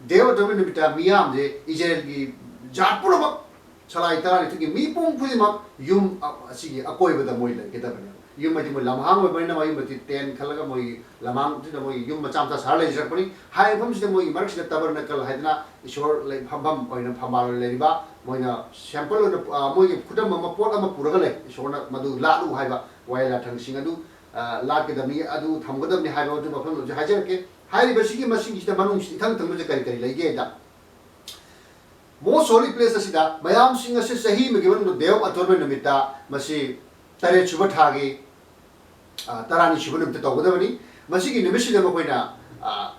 Day of Atonement ꯅꯨꯃꯤꯠꯇ ꯃꯤꯌꯥꯝꯁꯦ, ꯏꯖꯔꯦꯜꯒꯤ ꯖꯥꯠ ꯄꯨꯝꯅꯃꯛ, ꯁꯂꯥꯏ ꯇꯔꯥꯅꯤꯊꯣꯏꯒꯤ ꯃꯤꯄꯨꯝ ꯈꯨꯗꯤꯡꯃꯛ ꯌꯨꯝ ꯑ-, ꯑꯁꯤꯒꯤ ꯑꯀꯣꯏꯕꯗ ꯃꯣꯏ ꯂꯩꯒꯗꯕꯅꯦꯕ꯫ ꯌꯨꯝ ꯍꯥꯏꯗꯤ ꯃꯣꯏ ꯂꯝꯍꯥꯡ ꯑꯣꯏꯕꯅꯤꯅ ꯃꯌꯨꯝ ꯑꯁꯤ tent ꯈꯜꯂꯒ ꯃꯣꯏꯒꯤ ꯂꯝꯍꯥꯡꯗꯨꯗ ꯃꯣꯏꯒꯤ ꯌꯨꯝ ꯃꯆꯥ ꯃꯆꯥ ꯁꯥꯔ ꯂꯩꯖꯔꯛꯄꯅꯤ꯫ ꯍꯥꯏꯔꯤꯕ ꯃꯐꯝꯁꯤꯗ ꯃꯣꯏꯒꯤ ꯃꯔꯛꯁꯤꯗ tabernacle ꯍꯥꯏꯗꯅ ꯏꯁꯣꯔ ꯂꯩ-, ꯐꯝꯐꯝ ꯑꯣꯏꯅ ꯐꯝꯕꯥꯜ ꯑꯣꯏꯅ ꯂꯩꯔꯤꯕ, ꯃꯣꯏꯅ sample ꯑꯣꯏꯅ, ꯑ, ꯃꯣꯏꯒꯤ ꯈꯨꯗꯝ ꯑꯃ, ꯄꯣꯠ ꯑꯃ ꯄꯨꯔꯒ ꯂꯩ, ꯏꯁꯣꯔꯅ ꯃꯗꯨ ꯂꯥꯠꯂꯨ ꯍꯥꯏꯕ ꯋꯥꯍꯩ ꯂꯥꯊꯪꯁꯤꯡ ꯑꯗꯨ, ꯑ, ꯂꯥꯠꯀꯗꯕꯅꯤ, ꯑꯗꯨ ꯊꯝꯒꯗꯕꯅꯤ ꯍꯥꯏꯕ ꯑꯗꯨ ꯃꯐꯝ ꯑꯗꯨꯁꯨ ꯍꯥꯏꯖꯔꯛꯀꯦ꯫ ꯍꯥꯏꯔꯤꯕꯁꯤꯒꯤ ꯃꯁꯤꯡꯁꯤꯗ ꯃꯅꯨꯡꯁꯤ ꯏꯊꯪ ꯊꯪꯕꯁꯦ ꯀꯔꯤ ꯀꯔꯤ ꯂꯩꯒꯦꯗ, most holy place ꯑꯁꯤꯗ ꯃꯌꯥꯝꯁꯤꯡ ꯑꯁꯤ ꯆꯍꯤ ꯑꯃꯒꯤ ꯃꯅꯨꯡꯗ Day of Atonement ꯅꯨꯃꯤꯠꯇ, ꯃꯁꯤ ꯇꯔꯦꯠ ꯁꯨꯕ ꯊꯥꯒꯤ, ꯑ, ꯇꯔꯥꯅꯤ ꯁꯨꯕ ꯅꯨꯃꯤꯠꯇ ꯇꯧꯒꯗꯕꯅꯤ꯫ ꯃꯁꯤꯒꯤ ꯅꯨꯃꯤꯠꯁꯤꯗ ꯃꯈꯣꯏꯅ, ꯑ,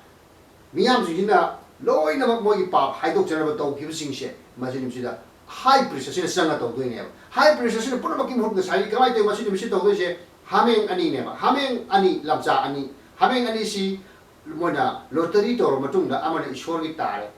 ꯃꯤꯌꯥꯝꯁꯤꯡꯁꯤꯅ ꯂꯣꯏꯅꯃꯛ ꯃꯣꯏꯒꯤ ꯄꯥꯞ ꯍꯥꯏꯗꯣꯛꯆꯅꯕ ꯇꯧꯈꯤꯕꯁꯤꯡꯁꯦ ꯃꯁꯤ ꯅꯨꯃꯤꯠꯁꯤꯗ high priest ꯑꯁꯤꯅ ꯆꯪꯉ ꯇꯧꯗꯣꯏꯅꯦꯕ꯫ High priest ꯑꯁꯤꯅ ꯄꯨꯝꯅꯃꯛꯀꯤ ꯃꯍꯨꯠ ꯉꯁꯥꯏꯒꯤ ꯀꯃꯥꯏꯅ ꯇꯧꯋꯤ? ꯃꯁꯤ ꯅꯨꯃꯤꯠꯁꯤ ꯇꯧꯗꯣꯏꯁꯦ ꯍꯥꯃꯦꯡ ꯑꯅꯤꯅꯦꯕ꯫ ꯍꯥꯃꯦꯡ ꯑꯅꯤ, ꯂꯝꯆꯥ ꯑꯅꯤ꯫ ꯍꯥꯃꯦꯡ ꯑꯅꯤꯁꯤ ꯃꯣꯏꯅ lottery ꯇꯧꯔꯕ ꯃꯇꯨꯡꯗ ꯑꯃꯅ ꯏꯁꯣꯔꯒꯤ ꯇꯥꯔꯦ,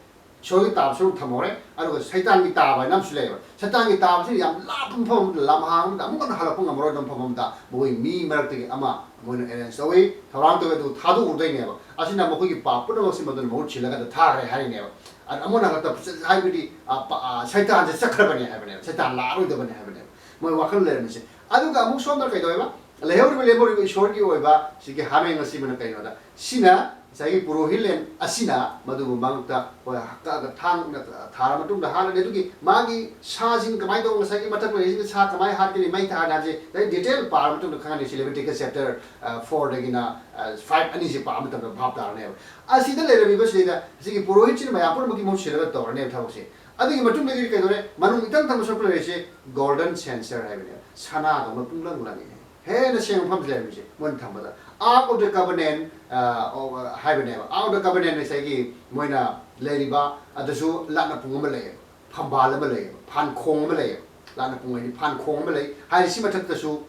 ꯏꯁꯣꯔꯒꯤ ꯇꯥꯕ ꯁꯔꯨꯛ ꯊꯝꯍꯧꯔꯦ, ꯑꯗꯨꯒ ꯁꯩꯇꯥꯟꯒꯤ ꯇꯥꯕ ꯍꯥꯏꯅ ꯑꯃꯁꯨ ꯂꯩꯌꯦꯕ꯫ ꯁꯩꯇꯥꯟꯒꯤ ꯇꯥꯕꯁꯤꯅ ꯌꯥꯝ ꯂꯥꯞꯄ ꯃꯐꯝ ꯑꯃꯗ, ꯂꯝꯍꯥꯡ ꯑꯃꯗ, ꯑꯃꯨꯛ ꯍꯟꯅ ꯍꯜꯂꯛꯄ ꯉꯝꯃꯔꯣꯏꯗꯕ ꯃꯐꯝ ꯑꯃꯗ ꯃꯈꯣꯏ ꯃꯤ ꯃꯔꯛꯇꯒꯤ ꯑꯃ ꯃꯣꯏꯅ arrange ꯇꯧꯏ, ꯊꯧꯔꯥꯡ ꯇꯧꯏ, ꯑꯗꯨ ꯊꯥꯗꯣꯛꯎꯗꯣꯏꯅꯦꯕ꯫ ꯑꯁꯤꯅ ꯃꯈꯣꯏꯒꯤ ꯄꯥꯞ ꯄꯨꯝꯅꯃꯛꯁꯤ ꯃꯗꯨꯅ ꯃꯍꯨꯠ ꯁꯤꯜꯂꯒ ꯑꯗꯨ ꯊꯥꯈ꯭ꯔꯦ ꯍꯥꯏꯔꯤꯅꯦꯕ꯫ ꯑꯗ ꯑꯃꯨꯛ ꯍꯟꯅ ꯍꯜꯂꯛꯇ ꯍꯥꯏꯕꯗꯤ, ꯑ, ꯄ-, ꯑ, ꯁꯩꯇꯥꯟꯁꯦ ꯆꯠꯈ꯭ꯔꯕꯅꯦ ꯍꯥꯏꯕꯅꯦꯕ, ꯁꯩꯇꯥꯟ ꯂꯥꯛꯑꯔꯣꯏꯗꯕꯅꯦ ꯍꯥꯏꯕꯅꯦꯕ꯫ ꯃꯣꯏ ꯋꯥꯈꯜ ꯂꯩꯔꯝꯃꯤꯁꯦ꯫ ꯑꯗꯨꯒ ꯑꯃꯨꯛ ꯁꯣꯝꯗ ꯀꯩꯗꯧꯋꯦꯕ? ꯂꯩꯍꯧꯔꯤꯕ, ꯂꯦꯝꯍꯧꯔꯤꯕ ꯏꯁꯣꯔꯒꯤ ꯑꯣꯏꯕ ꯁꯤꯒꯤ ꯍꯥꯃꯦꯡ ꯑꯁꯤꯃꯅ ꯀꯩꯅꯣꯗ, ꯁꯤꯅ ꯉꯁꯥꯏꯒꯤ ꯄꯨꯔꯣꯍꯤꯠꯂꯦꯟ ꯑꯁꯤꯅ ꯃꯗꯨꯕꯨ ꯃꯉꯛꯇ ꯑꯩꯈꯣꯏ ꯀꯛꯑꯒ ꯊꯥꯡꯅ ꯊꯥꯔ ꯃꯇꯨꯡꯗ ꯍꯥꯠꯂꯅꯤ꯫ ꯑꯗꯨꯒꯤ ꯃꯥꯒꯤ ꯁꯥꯁꯤꯡ ꯀꯃꯥꯏꯅ ꯇꯧꯕ, ꯉꯁꯥꯏꯒꯤ ꯃꯊꯛ ꯂꯩꯔꯤꯁꯤꯡ ꯁꯥ ꯀꯃꯥꯏꯅ ꯍꯥꯠꯀꯅꯤ, ꯃꯩ ꯊꯥꯔꯅꯤ ꯍꯥꯏꯕꯁꯦ ꯉꯁꯥꯏ detail ꯄꯥꯔ ꯃꯇꯨꯡꯗ ꯈꯪꯉꯅꯤ꯫ ꯁꯤ Leviticus chapter, ꯑ, four ꯗꯒꯤꯅ, ꯑ, five ꯑꯅꯤꯁꯤ ꯄꯥꯕ ꯃꯇꯝꯗ ꯚꯥꯞ ꯇꯥꯔꯅꯦꯕ꯫ ꯑꯁꯤꯗ ꯂꯩꯔꯝꯃꯤꯕꯁꯤꯗ ꯁꯤꯒꯤ ꯄꯨꯔꯣꯍꯤꯠꯁꯤꯅ ꯃꯌꯥꯝ ꯄꯨꯝꯅꯃꯛꯀꯤ ꯃꯍꯨꯠ ꯁꯤꯜꯂꯒ ꯇꯧꯔꯅꯦꯕ ꯊꯕꯛꯁꯦ꯫ ꯑꯗꯨꯒꯤ ꯃꯇꯨꯡꯗꯒꯤꯗꯤ ꯀꯩꯗꯧꯔꯦ? ꯃꯅꯨꯡ ꯏꯇꯪ ꯇꯪꯕ ꯁꯔꯨꯛꯇ ꯂꯩꯔꯤꯁꯦ golden censer ꯍꯥꯏꯕꯅꯦꯕ꯫ ꯁꯅꯥꯗꯧꯅ ꯄꯨꯡꯂꯪ ꯂꯪꯉꯦ꯫ ꯍꯦꯟꯅ ꯁꯦꯡꯕ ꯃꯐꯝꯁꯤ ꯂꯩꯔꯝꯃꯤꯁꯦ ꯃꯣꯏꯅ ꯊꯝꯕꯗ꯫ Ark of the Covenant, ꯑ, ꯑꯣ, ꯍꯥꯏꯕꯅꯦꯕ꯫ Ark of the Covenant ꯉꯁꯥꯏꯒꯤ ꯃꯣꯏꯅ ꯂꯩꯔꯤꯕ ꯑꯗꯨꯁꯨ ꯂꯥꯠꯅ ꯄꯨꯡ ꯑꯃ ꯂꯩꯌꯦꯕ, ꯐꯝꯕꯥꯜ ꯑꯃ ꯂꯩꯌꯦꯕ, ꯐꯥꯟꯈꯣꯡ ꯑꯃ ꯂꯩꯌꯦꯕ꯫ ꯂꯥꯠꯅ ꯄꯨꯡ ꯍꯥꯏꯗꯤ ꯐꯥꯟꯈꯣꯡ ꯑꯃ ꯂꯩ ꯍꯥꯏꯔꯤ꯫ ꯁꯤ ꯃꯊꯛꯇꯁꯨ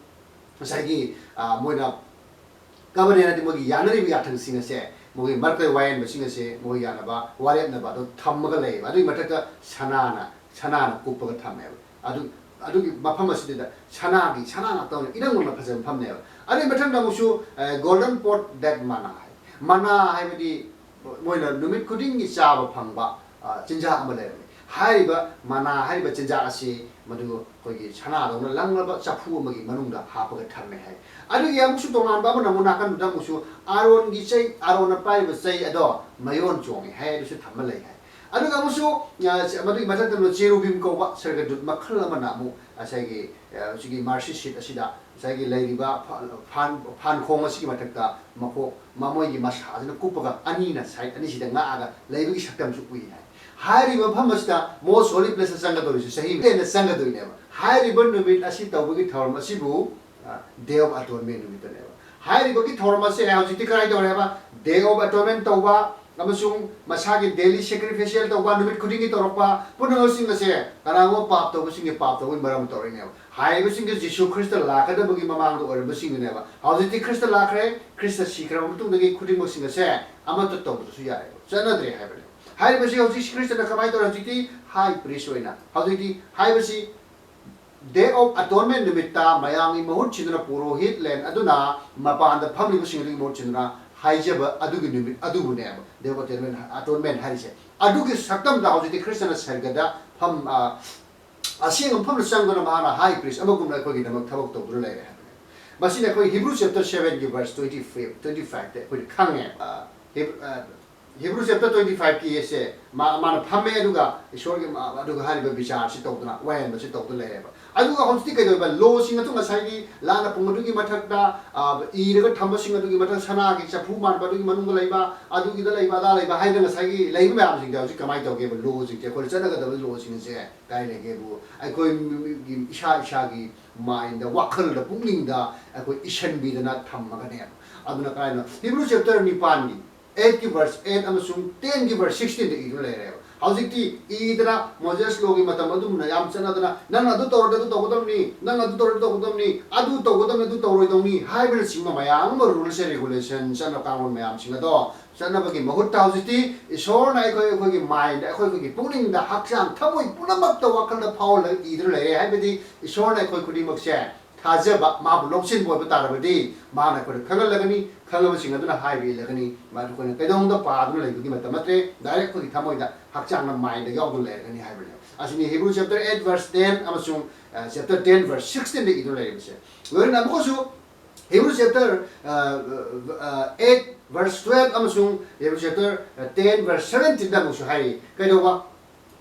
ꯉꯁꯥꯏꯒꯤ, ꯑ, ꯃꯣꯏꯅ covenant ꯍꯥꯏꯗꯤ ꯃꯣꯏꯒꯤ ꯌꯥꯅꯔꯤꯕ ꯌꯥꯊꯪꯁꯤꯡ ꯑꯁꯦ, ꯃꯣꯏꯒꯤ ꯃꯔꯛꯇ ꯋꯥꯌꯦꯟꯕꯁꯤꯡ ꯑꯁꯦ ꯃꯣꯏ ꯌꯥꯅꯕ ꯋꯥꯔꯦꯞꯅꯕ ꯑꯗꯨ ꯊꯝꯃꯒ ꯂꯩꯌꯦꯕ꯫ ꯑꯗꯨꯒꯤ ꯃꯊꯛꯇ ꯁꯅꯥꯅ, ꯁꯅꯥꯅ ꯀꯨꯞꯄꯒ ꯊꯝꯃꯦꯕ꯫ ꯑꯗꯨ, ꯑꯗꯨꯒꯤ ꯃꯐꯝ ꯑꯁꯤꯗ ꯁꯅꯥꯒꯤ, ꯁꯅꯥ ꯉꯥꯛꯇ ꯑꯣꯏꯅ ꯏꯔꯪ ꯂꯪꯅ ꯐꯖꯕ ꯃꯐꯝꯅꯦꯕ꯫ ꯑꯗꯨꯒꯤ ꯃꯊꯪꯗ ꯑꯃꯨꯛꯁꯨ, ꯑ, golden pot that manna ꯍꯥꯏ꯫ ꯃꯅꯥ ꯍꯥꯏꯕꯗꯤ ꯃꯣꯏꯅ ꯅꯨꯃꯤꯠ ꯈꯨꯗꯤꯡꯒꯤ ꯆꯥꯕ ꯐꯪꯕ, ꯑ, ꯆꯤꯟꯖꯥꯛ ꯑꯃ ꯂꯩꯔꯝꯃꯤ꯫ ꯍꯥꯏꯔꯤꯕ ꯃꯅꯥ ꯍꯥꯏꯔꯤꯕ ꯆꯤꯟꯖꯥꯛ ꯑꯁꯤ ꯃꯗꯨ ꯑꯩꯈꯣꯏꯒꯤ ꯁꯅꯥꯗꯧꯅ ꯂꯪꯂꯕ ꯆꯐꯨ ꯑꯃꯒꯤ ꯃꯅꯨꯡꯗ ꯍꯥꯞꯄꯒ ꯊꯝꯃꯦ ꯍꯥꯏ꯫ ꯑꯗꯨꯒꯤ ꯑꯃꯨꯛꯁꯨ ꯇꯣꯉꯥꯟꯕ ꯑꯃꯅ ꯑꯃꯨꯛ ꯅꯥꯀꯟꯗꯨꯗ ꯑꯃꯨꯛꯁꯨ ꯑꯥꯔꯣꯟꯒꯤ ꯆꯩ, ꯑꯥꯔꯣꯟꯅ ꯄꯥꯏꯔꯤꯕ ꯆꯩ ꯑꯗꯣ ꯃꯌꯣꯟ ꯆꯣꯡꯉꯦ ꯍꯥꯏ, ꯑꯗꯨꯁꯨ ꯊꯝꯕ ꯂꯩ ꯍꯥꯏ꯫ ꯑꯗꯨꯒ ꯑꯃꯨꯛꯁꯨ, ꯑ, ꯃꯗꯨꯒꯤ ꯃꯊꯛꯇ ꯆꯦꯔꯨꯕꯤꯝ ꯀꯧꯕ ꯁꯔꯒꯗꯨꯠ ꯃꯈꯜ ꯑꯃꯅ ꯑꯃꯨꯛ ꯉꯁꯥꯏꯒꯤ, ꯑ, ꯍꯧꯖꯤꯛꯀꯤ mercy seat ꯑꯁꯤꯗ ꯉꯁꯥꯏꯒꯤ ꯂꯩꯔꯤꯕ ꯐ-, ꯐꯥꯟ-, ꯐꯥꯟꯈꯣꯡ ꯑꯁꯤꯒꯤ ꯃꯊꯛꯇ ꯃꯈꯣꯛ ꯃꯃꯣꯏꯒꯤ ꯃꯁꯥꯁꯤꯅ ꯀꯨꯞꯄꯒ ꯑꯅꯤꯅ side ꯑꯅꯤꯁꯤꯗ ꯉꯥꯛꯑꯒ ꯂꯩꯕꯒꯤ ꯁꯛꯇꯝꯁꯨ ꯎꯏ ꯍꯥꯏ꯫ ꯍꯥꯏꯔꯤꯕ ꯃꯐꯝ ꯑꯁꯤꯗ most holy place ꯆꯪꯒꯗꯧꯔꯤꯁꯤ ꯆꯍꯤ ꯑꯃꯗ ꯆꯪꯒꯗꯣꯏꯅꯦꯕ꯫ ꯍꯥꯏꯔꯤꯕ ꯅꯨꯃꯤꯠ ꯑꯁꯤ ꯇꯧꯕꯒꯤ ꯊꯧꯔꯝ ꯑꯁꯤꯕꯨ, ꯑ, Day of Atonement ꯅꯨꯃꯤꯠꯇꯅꯦꯕ꯫ ꯍꯥꯏꯔꯤꯕꯒꯤ ꯊꯧꯔꯝ ꯑꯁꯤ ꯍꯧꯖꯤꯛꯇꯤ ꯀꯗꯥꯏ ꯇꯧꯔꯦꯕ? Day of Atonement ꯇꯧꯕ, ꯑꯃꯁꯨꯡ ꯃꯁꯥꯒꯤ daily sacrificial ꯇꯧꯕ, ꯅꯨꯃꯤꯠ ꯈꯨꯗꯤꯡꯒꯤ ꯇꯧꯔꯛꯄ ꯄꯨꯝꯅꯃꯛꯁꯤꯡ ꯑꯁꯦ ꯀꯅꯥꯒꯨꯝꯕ ꯄꯥꯞ ꯇꯧꯕꯁꯤꯡꯒꯤ ꯄꯥꯞ ꯇꯧꯕꯒꯤ ꯃꯔꯝ ꯇꯧꯔꯛꯏꯅꯦꯕ꯫ ꯍꯥꯏꯔꯤꯕꯁꯤꯡꯁꯦ ꯖꯤꯁꯨ ꯈ꯭ꯔꯤꯁꯇ ꯂꯥꯛꯀꯗꯕꯒꯤ ꯃꯃꯥꯡꯗ ꯑꯣꯏꯔꯝꯕꯁꯤꯡꯗꯨꯅꯦꯕ꯫ ꯍꯧꯖꯤꯛꯇꯤ ꯈ꯭ꯔꯤꯁꯇ ꯂꯥꯛꯈ꯭ꯔꯦ, ꯈ꯭ꯔꯤꯁꯇ ꯁꯤꯈ꯭ꯔꯕ ꯃꯇꯨꯡꯗꯒꯤ ꯈꯨꯗꯤꯡꯃꯛꯁꯤꯡ ꯑꯁꯦ ꯑꯃꯠꯇ ꯇꯧꯕꯗꯁꯨ ꯌꯥꯔꯦꯕ, ꯆꯠꯅꯗ꯭ꯔꯦ ꯍꯥꯏꯕꯅꯦꯕ꯫ ꯍꯥꯏꯔꯤꯕꯁꯤ ꯍꯧꯖꯤꯛ ꯈ꯭ꯔꯤꯁꯇꯅ ꯀꯃꯥꯏꯅ ꯇꯧꯔꯦ? ꯍꯧꯖꯤꯛꯇꯤ high priest ꯑꯣꯏꯅ, ꯍꯧꯖꯤꯛꯇꯤ ꯍꯥꯏꯕꯁꯤ Day of Atonement ꯅꯨꯃꯤꯠꯇ ꯃꯌꯥꯝꯒꯤ ꯃꯍꯨꯠ ꯁꯤꯟꯗꯨꯅ ꯄꯨꯔꯣꯍꯤꯠ ꯂꯦꯟ ꯑꯗꯨꯅ ꯃꯄꯥꯟꯗ ꯐꯝꯂꯤꯕꯁꯤꯡ ꯑꯗꯨꯒꯤ ꯃꯍꯨꯠ ꯁꯤꯟꯗꯨꯅ ꯍꯥꯏꯖꯕ ꯑꯗꯨꯒꯤ ꯅꯨꯃꯤꯠ ꯑꯗꯨꯕꯨꯅꯦꯕ Day of Atonement, Atonement ꯍꯥꯏꯔꯤꯁꯦ꯫ ꯑꯗꯨꯒꯤ ꯁꯛꯇꯝꯗ ꯍꯧꯖꯤꯛꯇꯤ ꯈ꯭ꯔꯤꯁꯇꯅ ꯁꯔꯒꯗ ꯐꯝ, ꯑ, ꯑꯁꯦꯡꯕ ꯃꯐꯝꯗ ꯆꯪꯗꯨꯅ ꯃꯍꯥꯛꯅ high priest ꯑꯃꯒꯨꯝꯅ ꯑꯩꯈꯣꯏꯒꯤꯗꯃꯛ ꯊꯕꯛ ꯇꯧꯗꯨꯅ ꯂꯩꯔꯦ ꯍꯥꯏꯕꯅꯦ꯫ ꯃꯁꯤꯅ ꯑꯩꯈꯣꯏ Hebrew chapter seven ꯒꯤ verse twenty five, twenty five ꯇ ꯑꯩꯈꯣꯏꯅ ꯈꯪꯉꯦ꯫ ꯑ, Heb-, ꯑ, Hebrew chapter twenty five ꯀꯤ ꯑꯁꯦ ꯃꯥ, ꯃꯥꯅ ꯐꯝꯃꯦ, ꯑꯗꯨꯒ ꯏꯁꯣꯔꯒꯤ ꯃꯥ, ꯑꯗꯨꯒ ꯍꯥꯏꯔꯤꯕ ꯕꯤꯆꯥꯔꯁꯤ ꯇꯧꯗꯅ, ꯋꯥꯌꯦꯟꯕꯁꯤ ꯇꯧꯗꯨꯅ ꯂꯩꯔꯦꯕ꯫ ꯑꯗꯨꯒ ꯍꯧꯖꯤꯛꯇꯤ ꯀꯩꯗꯧꯕ? Law ꯁꯤꯡ ꯑꯗꯨ ꯉꯁꯥꯏꯒꯤ ꯂꯥꯟꯅ ꯄꯨꯡ ꯑꯗꯨꯒꯤ ꯃꯊꯛꯇ, ꯑ, ꯏꯔꯒ ꯊꯝꯕꯁꯤꯡ ꯑꯗꯨꯒꯤ ꯃꯊꯛ, ꯁꯅꯥꯒꯤ ꯆꯐꯨ ꯃꯥꯟꯕ ꯑꯗꯨꯒꯤ ꯃꯅꯨꯡꯗ ꯂꯩꯕ, ꯑꯗꯨꯒꯤꯗ ꯂꯩꯕ, ꯑꯗꯥ ꯂꯩꯕ ꯍꯥꯏꯅ ꯉꯁꯥꯏꯒꯤ ꯂꯩꯕ ꯃꯌꯥꯝꯁꯤꯡꯁꯦ ꯍꯧꯖꯤꯛ ꯀꯃꯥꯏꯅ ꯇꯧꯒꯦꯕ? Law ꯁꯤꯡꯁꯦ, ꯑꯩꯈꯣꯏꯅ ꯆꯠꯅꯒꯗꯕ law ꯁꯤꯡꯁꯦ ꯀꯥꯏ ꯂꯩꯒꯦꯕꯨ? ꯑꯩꯈꯣꯏ ꯃꯤ-, ꯃꯤ-, ꯏꯁꯥ ꯏꯁꯥꯒꯤ mind ꯗ, ꯋꯥꯈꯜꯗ, ꯄꯨꯛꯅꯤꯡꯗ ꯑꯩꯈꯣꯏ ꯏꯁꯟꯕꯤꯗꯅ ꯊꯝꯃꯒꯅꯦꯕ꯫ ꯑꯗꯨꯅ ꯀꯥꯏꯅ Hebrew chapter ꯅꯤꯄꯥꯟꯒꯤ eight ꯀꯤ verse eight ꯑꯃꯁꯨꯡ ten ꯒꯤ verse sixteen ꯗ ꯏꯗꯨꯅ ꯂꯩꯔꯦꯕ꯫ ꯍꯧꯖꯤꯛꯇꯤ ꯏꯗꯅ Moses Law ꯒꯤ ꯃꯇꯝ ꯑꯗꯨꯝꯅ ꯌꯥꯝ ꯆꯠꯅꯗꯅ, "ꯅꯪ ꯑꯗꯨ ꯇꯧꯔꯗꯤ ꯑꯗꯨ ꯇꯧꯒꯗꯕꯅꯤ, ꯅꯪ ꯑꯗꯨ ꯇꯧꯔꯗꯤ ꯇꯧꯒꯗꯕꯅꯤ, ꯑꯗꯨ ꯇꯧꯒꯗꯕꯅꯤ, ꯑꯗꯨ ꯇꯧꯔꯣꯏꯗꯧꯅꯤ" ꯍꯥꯏꯕꯅꯆꯤꯡꯕ ꯃꯌꯥꯝ ꯑꯃ, rules and regulation, ꯆꯠꯅ ꯀꯥꯡꯂꯣꯟ ꯃꯌꯥꯝꯁꯤꯡ ꯑꯗꯣ ꯆꯠꯅꯕꯒꯤ ꯃꯍꯨꯠꯇ ꯍꯧꯖꯤꯛꯇꯤ ꯏꯁꯣꯔꯅ ꯑꯩꯈꯣꯏ, ꯑꯩꯈꯣꯏꯒꯤ mind ꯗ, ꯑꯩꯈꯣꯏ, ꯑꯩꯈꯣꯏꯒꯤ ꯄꯨꯛꯅꯤꯡꯗ, ꯍꯛꯆꯥꯡ, ꯊꯃꯣꯏ ꯄꯨꯝꯅꯃꯛꯇ ꯋꯥꯈꯜꯗ ꯐꯥꯎꯍꯜꯂꯒ ꯏꯗꯨꯅ ꯂꯩꯔꯦ꯫ ꯍꯥꯏꯕꯗꯤ ꯏꯁꯣꯔꯅ ꯑꯩꯈꯣꯏ ꯈꯨꯗꯤꯡꯃꯛꯁꯦ ꯊꯥꯖꯕ, ꯃꯥꯕꯨ ꯂꯧꯁꯤꯟꯕ ꯑꯣꯏꯕ ꯇꯥꯔꯕꯗꯤ, ꯃꯥꯅ ꯑꯩꯈꯣꯏꯗ ꯈꯪꯍꯜꯂꯒꯅꯤ, ꯈꯪꯉꯕꯁꯤꯡ ꯑꯗꯨꯅ ꯍꯥꯏꯕ ꯏꯜꯂꯒꯅꯤ꯫ ꯃꯗꯨ ꯑꯩꯈꯣꯏꯅ ꯀꯩꯗꯧꯅꯨꯡꯗ ꯄꯥꯗꯨꯅ ꯂꯩꯕꯒꯤ ꯃꯇꯝ ꯅꯠꯇ꯭ꯔꯦ, direct ꯑꯩꯈꯣꯏꯒꯤ ꯊꯃꯣꯏꯗ, ꯍꯛꯆꯥꯡꯅ, mind ꯗ ꯌꯥꯎꯗꯨꯅ ꯂꯩꯔꯒꯅꯤ ꯍꯥꯏꯕꯅꯦꯕ꯫ ꯑꯁꯤꯅꯤ Hebrew chapter eight verse ten ꯑꯃꯁꯨꯡ, ꯑ, chapter ten verse sixteen ꯗ ꯏꯗꯨꯅ ꯂꯩꯔꯤꯕꯁꯦ꯫ ꯂꯣꯏꯅꯅ ꯑꯃꯨꯛꯀꯁꯨ Hebrew chapter, ꯑ, ꯑ, eight verse twelve ꯑꯃꯁꯨꯡ Hebrew chapter ten verse seventeen ꯗ ꯑꯃꯨꯛꯁꯨ ꯍꯥꯏꯔꯤ꯫ ꯀꯩꯗꯧꯕ?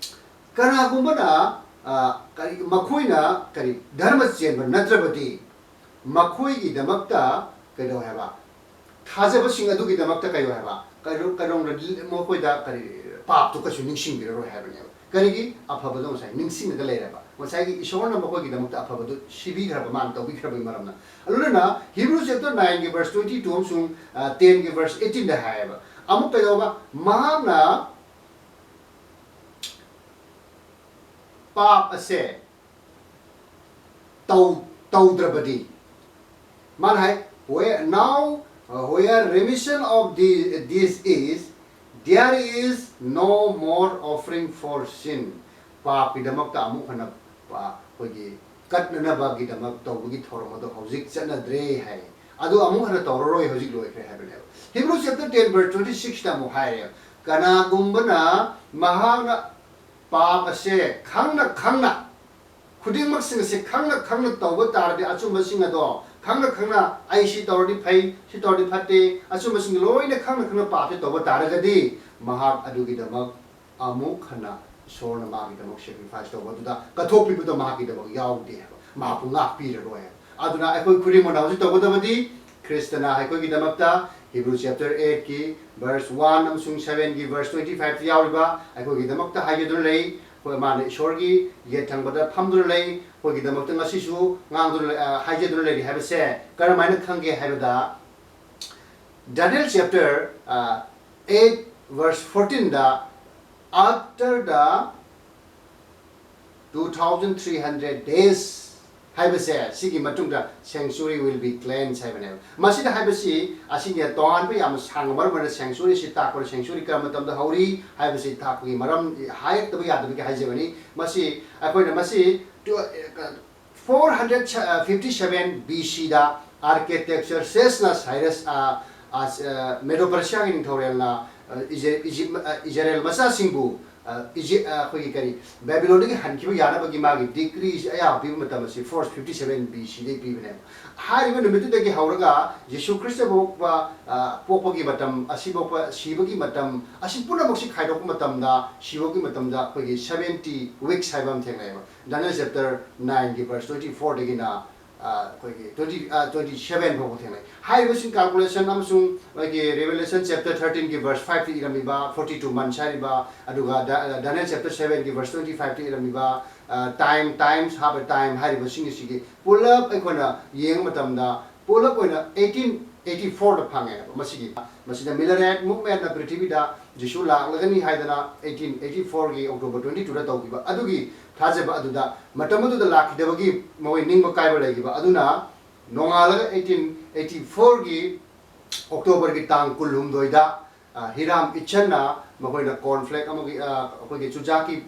ꯀꯅꯥꯒꯨꯝꯕꯅ, ꯑ, ꯀꯔꯤ, ꯃꯈꯣꯏꯅ ꯀꯔꯤ, ꯙꯔꯃ ꯆꯦꯟꯕ ꯅꯠꯇ꯭ꯔꯕꯗꯤ ꯃꯈꯣꯏꯒꯤꯗꯃꯛꯇ ꯀꯩꯗꯧ ꯍꯥꯏꯕ? ꯊꯥꯖꯕꯁꯤꯡ ꯑꯗꯨꯒꯤꯗꯃꯛꯇ ꯀꯩꯗꯧ ꯍꯥꯏꯕ? ꯀꯩꯗꯧ-, ꯀꯩꯗꯧꯅ ꯃꯈꯣꯏꯗ ꯀꯔꯤ, ꯄꯥꯞꯇꯨ ꯀꯩꯁꯨ ꯅꯤꯡꯁꯤꯡꯕꯤꯔꯔꯣꯏ ꯍꯥꯏꯕꯅꯦꯕ꯫ ꯀꯔꯤꯒꯤ? ꯑꯐꯕꯗꯣ ꯉꯁꯥꯏ ꯅꯤꯡꯁꯤꯡꯉꯒ ꯂꯩꯔꯕ꯫ ꯉꯁꯥꯏꯒꯤ ꯏꯁꯣꯔꯅ ꯃꯈꯣꯏꯒꯤꯗꯃꯛꯇ ꯑꯐꯕꯗꯨ ꯁꯤꯕꯤꯈ꯭ꯔꯕ, ꯃꯥꯅ ꯇꯧꯕꯤꯈ꯭ꯔꯕꯒꯤ ꯃꯔꯝꯅ꯫ ꯑꯗꯨꯅ Hebrew chapter nine ꯒꯤ verse twenty two ꯑꯃꯁꯨꯡ, ꯑ, ten ꯒꯤ verse eighteen ꯗ ꯍꯥꯏꯌꯦꯕ, ꯑꯃꯨꯛ ꯀꯩꯗꯧꯕ? ꯃꯍꯥꯛꯅ ꯄꯥꯞ ꯑꯁꯦ ꯇꯧ ꯇꯧꯗ꯭ꯔꯕꯗꯤ, ꯃꯥꯅ ꯍꯥꯏ, where now, uh, where remission of the, this is, there is no more offering for sin. ꯄꯥꯞꯀꯤꯗꯃꯛꯇ ꯑꯃꯨꯛ ꯍꯟꯅ, ꯑ, ꯑꯩꯈꯣꯏꯒꯤ ꯀꯠꯅꯅꯕꯒꯤꯗꯃꯛ ꯇꯧꯕꯒꯤ ꯊꯧꯔꯝ ꯑꯗꯣ ꯍꯧꯖꯤꯛ ꯆꯠꯅꯗ꯭ꯔꯦ ꯍꯥꯏ꯫ ꯑꯗꯨ ꯑꯃꯨꯛ ꯍꯟꯅ ꯇꯧꯔꯔꯣꯏ, ꯍꯧꯖꯤꯛ ꯂꯣꯏꯈ꯭ꯔꯦ ꯍꯥꯏꯕꯅꯦꯕ꯫ Hebrews chapter ten verse twenty six ꯇ ꯑꯃꯨꯛ ꯍꯥꯏꯔꯦ, ꯀꯅꯥꯒꯨꯝꯕꯅ ꯃꯍꯥꯛꯅ ꯄꯥꯞ ꯑꯁꯦ ꯈꯪꯅ ꯈꯪꯅ, ꯈꯨꯗꯤꯡꯃꯛꯁꯤꯡ ꯑꯁꯤ ꯈꯪꯅ ꯈꯪꯅ ꯇꯧꯕ ꯇꯥꯔꯗꯤ, ꯑꯆꯨꯝꯕꯁꯤꯡ ꯑꯗꯣ ꯈꯪꯅ ꯈꯪꯅ, "ꯑꯩ ꯁꯤ ꯇꯧꯔꯗꯤ ꯐꯩ, ꯁꯤ ꯇꯧꯔꯗꯤ ꯐꯠꯇꯦ", ꯑꯆꯨꯝꯕꯁꯤꯡ ꯂꯣꯏꯅ ꯈꯪꯅ ꯈꯪꯅ ꯄꯥꯞꯁꯦ ꯇꯧꯕ ꯇꯥꯔꯒꯗꯤ, ꯃꯍꯥꯛ ꯑꯗꯨꯒꯤꯗꯃꯛ ꯑꯃꯨꯛ ꯍꯟꯅ ꯏꯁꯣꯔꯅ ꯃꯥꯒꯤꯗꯃꯛ sacrifice ꯇꯧꯕꯗꯨꯗ ꯀꯠꯊꯣꯛꯄꯤꯕꯗꯣ ꯃꯍꯥꯛꯀꯤꯗꯃꯛ ꯌꯥꯎꯗꯦ ꯍꯥꯏꯕ, ꯃꯍꯥꯛꯄꯨ ꯉꯥꯛꯄꯤꯔꯔꯣꯏ ꯍꯥꯏꯕ꯫ ꯑꯗꯨꯅ ꯑꯩꯈꯣꯏ ꯈꯨꯗꯤꯡꯃꯛꯅ ꯍꯧꯖꯤꯛ ꯇꯧꯒꯗꯕꯗꯤ, ꯈ꯭ꯔꯤꯁꯇꯅ ꯑꯩꯈꯣꯏꯒꯤꯗꯃꯛꯇ, Hebrew chapter eight ꯀꯤ verse one ꯑꯃꯁꯨꯡ seven ꯒꯤ verse twenty five ꯇ ꯌꯥꯎꯔꯤꯕ, ꯑꯩꯈꯣꯏꯒꯤꯗꯃꯛꯇ ꯍꯥꯏꯖꯗꯨꯅ ꯂꯩ, ꯑꯩꯈꯣꯏ ꯃꯥꯅ ꯏꯁꯣꯔꯒꯤ ꯌꯦꯠ ꯊꯪꯕꯗ ꯐꯝꯗꯨꯅ ꯂꯩ, ꯑꯩꯈꯣꯏꯒꯤꯗꯃꯛꯇ ꯉꯁꯤꯁꯨ ꯉꯥꯡꯗꯨꯅ ꯂꯩ, ꯑ, ꯍꯥꯏꯖꯗꯨꯅ ꯂꯩꯔꯤ ꯍꯥꯏꯕꯁꯦ ꯀꯔꯝꯍꯥꯏꯅ ꯈꯪꯒꯦ ꯍꯥꯏꯕꯗ, Daniel chapter, ꯑ, eight verse fourteen the, "After the two thousand three hundred days" ꯍꯥꯏꯕꯁꯦ, ꯁꯤꯒꯤ ꯃꯇꯨꯡꯗ sanctuary will be cleansed ꯍꯥꯏꯕꯅꯦꯕ꯫ ꯃꯁꯤꯗ ꯍꯥꯏꯕꯁꯤ, ꯑꯁꯤꯅ ꯇꯣꯉꯥꯟꯕ ꯌꯥꯝꯅ ꯁꯥꯡꯕ ꯃꯔꯝ ꯑꯣꯏꯅ sanctuary ꯁꯤ ꯇꯥꯛꯄꯗ, sanctuary ꯀꯔꯝꯕ ꯃꯇꯝꯗ ꯍꯧꯔꯤ ꯍꯥꯏꯕꯁꯤ ꯇꯥꯛꯄꯒꯤ ꯃꯔꯝ ꯍꯥꯏꯔꯛꯇꯕ ꯌꯥꯗꯕꯒꯤ ꯍꯥꯏꯖꯕꯅꯤ꯫ ꯃꯁꯤ ꯑꯩꯈꯣꯏꯅ ꯃꯁꯤ ꯇꯨ-, ꯑ, four hundred fifty seven B C ꯗ Artaxerxes ꯅ Cyrus, ꯑ, ꯑ, ꯑ, Medo Persia ꯒꯤ ꯅꯤꯡꯊꯧꯔꯦꯜꯅ, ꯑ, ꯏꯖꯦ-, ꯏꯖꯤꯞ, ꯑ, ꯏꯖꯔꯦꯜ ꯃꯆꯥꯁꯤꯡꯕꯨ, ꯑ, ꯏꯖꯤꯞ, ꯑ, ꯑꯩꯈꯣꯏꯒꯤ ꯀꯔꯤ, ꯕꯦꯕꯤꯂꯣꯟꯗꯒꯤ ꯍꯟꯈꯤꯕ ꯌꯥꯅꯕꯒꯤ ꯃꯥꯒꯤ decree ꯁꯤ ꯑꯌꯥꯕ ꯄꯤꯕ ꯃꯇꯝ ꯑꯁꯤ four fifty seven B C ꯗꯒꯤ ꯄꯤꯕꯅꯦꯕ꯫ ꯍꯥꯏꯔꯤꯕ ꯅꯨꯃꯤꯠꯇꯨꯗꯒꯤ ꯍꯧꯔꯒ ꯌꯤꯁꯨ ꯈ꯭ꯔꯤꯁꯇ ꯄꯣꯛꯄ, ꯑ, ꯄꯣꯛꯄꯒꯤ ꯃꯇꯝ, ꯑꯁꯤ ꯄꯣꯛꯄ, ꯁꯤꯕꯒꯤ ꯃꯇꯝ, ꯑꯁꯤ ꯄꯨꯝꯅꯃꯛꯁꯤ ꯈꯥꯏꯗꯣꯛꯄ ꯃꯇꯝꯗ, ꯁꯤꯕꯒꯤ ꯃꯇꯝꯗ ꯑꯩꯈꯣꯏꯒꯤ seventy weeks ꯍꯥꯏꯕ ꯑꯃ ꯊꯦꯡꯅꯩꯕ꯫ Daniel chapter nine ꯒꯤ verse twenty four ꯗꯒꯤꯅ, ꯑ, ꯑꯩꯈꯣꯏꯒꯤ twenty, ꯑ, twenty seven ꯐꯥꯎꯕ ꯊꯦꯡꯅꯩ꯫ ꯍꯥꯏꯔꯤꯕꯁꯤꯡ calculation ꯑꯃꯁꯨꯡ ꯑꯩꯈꯣꯏꯒꯤ Revelation chapter thirteen ꯒꯤ verse five ꯇ ꯏꯔꯝꯃꯤꯕ forty two months ꯍꯥꯏꯔꯤꯕ, ꯑꯗꯨꯒ ꯗ-, ꯑ, Daniel chapter seven ꯒꯤ verse twenty five ꯇ ꯏꯔꯝꯃꯤꯕ, ꯑ, time, times, half a time ꯍꯥꯏꯔꯤꯕꯁꯤꯡ ꯑꯁꯤꯒꯤ ꯄꯨꯂꯞ ꯑꯩꯈꯣꯏꯅ ꯌꯦꯡꯕ ꯃꯇꯝꯗ, ꯄꯨꯂꯞ ꯑꯣꯏꯅ eighteen ꯑꯩꯠꯇꯤ ꯐꯣꯔꯗ ꯐꯪꯉꯦꯕ꯫ ꯃꯁꯤꯒꯤ, ꯃꯁꯤꯗ Millerite movementꯅ ꯄ꯭ꯔꯤꯊꯤꯕꯤꯗ ꯖꯤꯁꯨ ꯂꯥꯛꯂꯒꯅꯤ ꯍꯥꯏꯗꯅ eighteen eighty fourꯒꯤ October twenty twoꯗ ꯇꯧꯈꯤꯕ ꯑꯗꯨꯒꯤ ꯊꯥꯖꯕ ꯑꯗꯨꯗ, ꯃꯇꯝ ꯑꯗꯨꯗ ꯂꯥꯛꯈꯤꯗꯕꯒꯤ ꯃꯈꯣꯏ ꯅꯤꯡꯕ ꯀꯥꯏꯕ ꯂꯩꯈꯤꯕ ꯑꯗꯨꯅ, ꯅꯣꯡꯉꯥꯜꯂꯒ eighteen eighty fourꯒꯤ Octoberꯒꯤ ꯇꯥꯡ ꯀꯨꯟꯍꯨꯝꯗꯣꯏꯗ, ꯑ, ꯍꯤꯔꯥꯝ ꯏꯠꯁꯟꯅ ꯃꯈꯣꯏꯅ corn flack ꯑꯃꯒꯤ, ꯑ, ꯑꯩꯈꯣꯏꯒꯤ ꯆꯨꯖꯥꯛꯀꯤ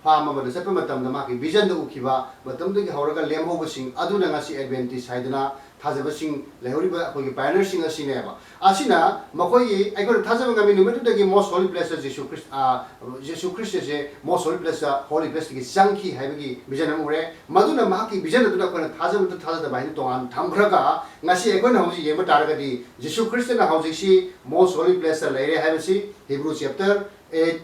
farm ꯑꯃꯗ ꯆꯠꯄ ꯃꯇꯝꯗ ꯃꯍꯥꯛꯀꯤ visionꯗ ꯎꯈꯤꯕ, ꯃꯇꯝꯗꯨꯒꯤ ꯍꯧꯔꯒ ꯂꯦꯝꯍꯧꯕꯁꯤꯡ ꯑꯗꯨꯅ ꯉꯁꯤ Adventist ꯍꯥꯏꯗꯅ ꯊꯥꯖꯕꯁꯤꯡ ꯂꯩꯍꯧꯔꯤꯕ ꯑꯩꯈꯣꯏꯒꯤ pioneerꯁꯤꯡ ꯑꯁꯤꯅꯦꯕ꯫ ꯑꯁꯤꯅ ꯃꯈꯣꯏꯒꯤ, ꯑꯩꯈꯣꯏꯅ ꯊꯥꯖꯕ ꯉꯝꯃꯤ, ꯅꯨꯃꯤꯠꯇꯨꯗꯒꯤ most holy placeꯇ ꯖꯤꯁꯨ ꯈ꯭ꯔꯤꯁ-, ꯑ, ꯖꯤꯁꯨ ꯈ꯭ꯔꯤꯁꯇꯁꯦ most holy placeꯇ, holy placeꯇꯒꯤ ꯆꯪꯈꯤ ꯍꯥꯏꯕꯒꯤ vision ꯑꯃ ꯎꯔꯦ꯫ ꯃꯗꯨꯅ ꯃꯍꯥꯛꯀꯤ vision ꯑꯗꯨꯅ ꯑꯩꯈꯣꯏꯅ ꯊꯥꯖꯕꯗ ꯊꯥꯖꯗꯕ ꯍꯥꯏꯅ ꯇꯣꯉꯥꯟ ꯊꯝꯈ꯭ꯔꯒ, ꯉꯁꯤ ꯑꯩꯈꯣꯏꯅ ꯍꯧꯖꯤꯛ ꯌꯦꯡꯕ ꯇꯥꯔꯒꯗꯤ ꯖꯤꯁꯨ ꯈ꯭ꯔꯤꯁꯇꯅ ꯍꯧꯖꯤꯛꯁꯤ most holy placeꯇ ꯂꯩꯔꯦ ꯍꯥꯏꯕꯁꯤ Hebrew chapter eight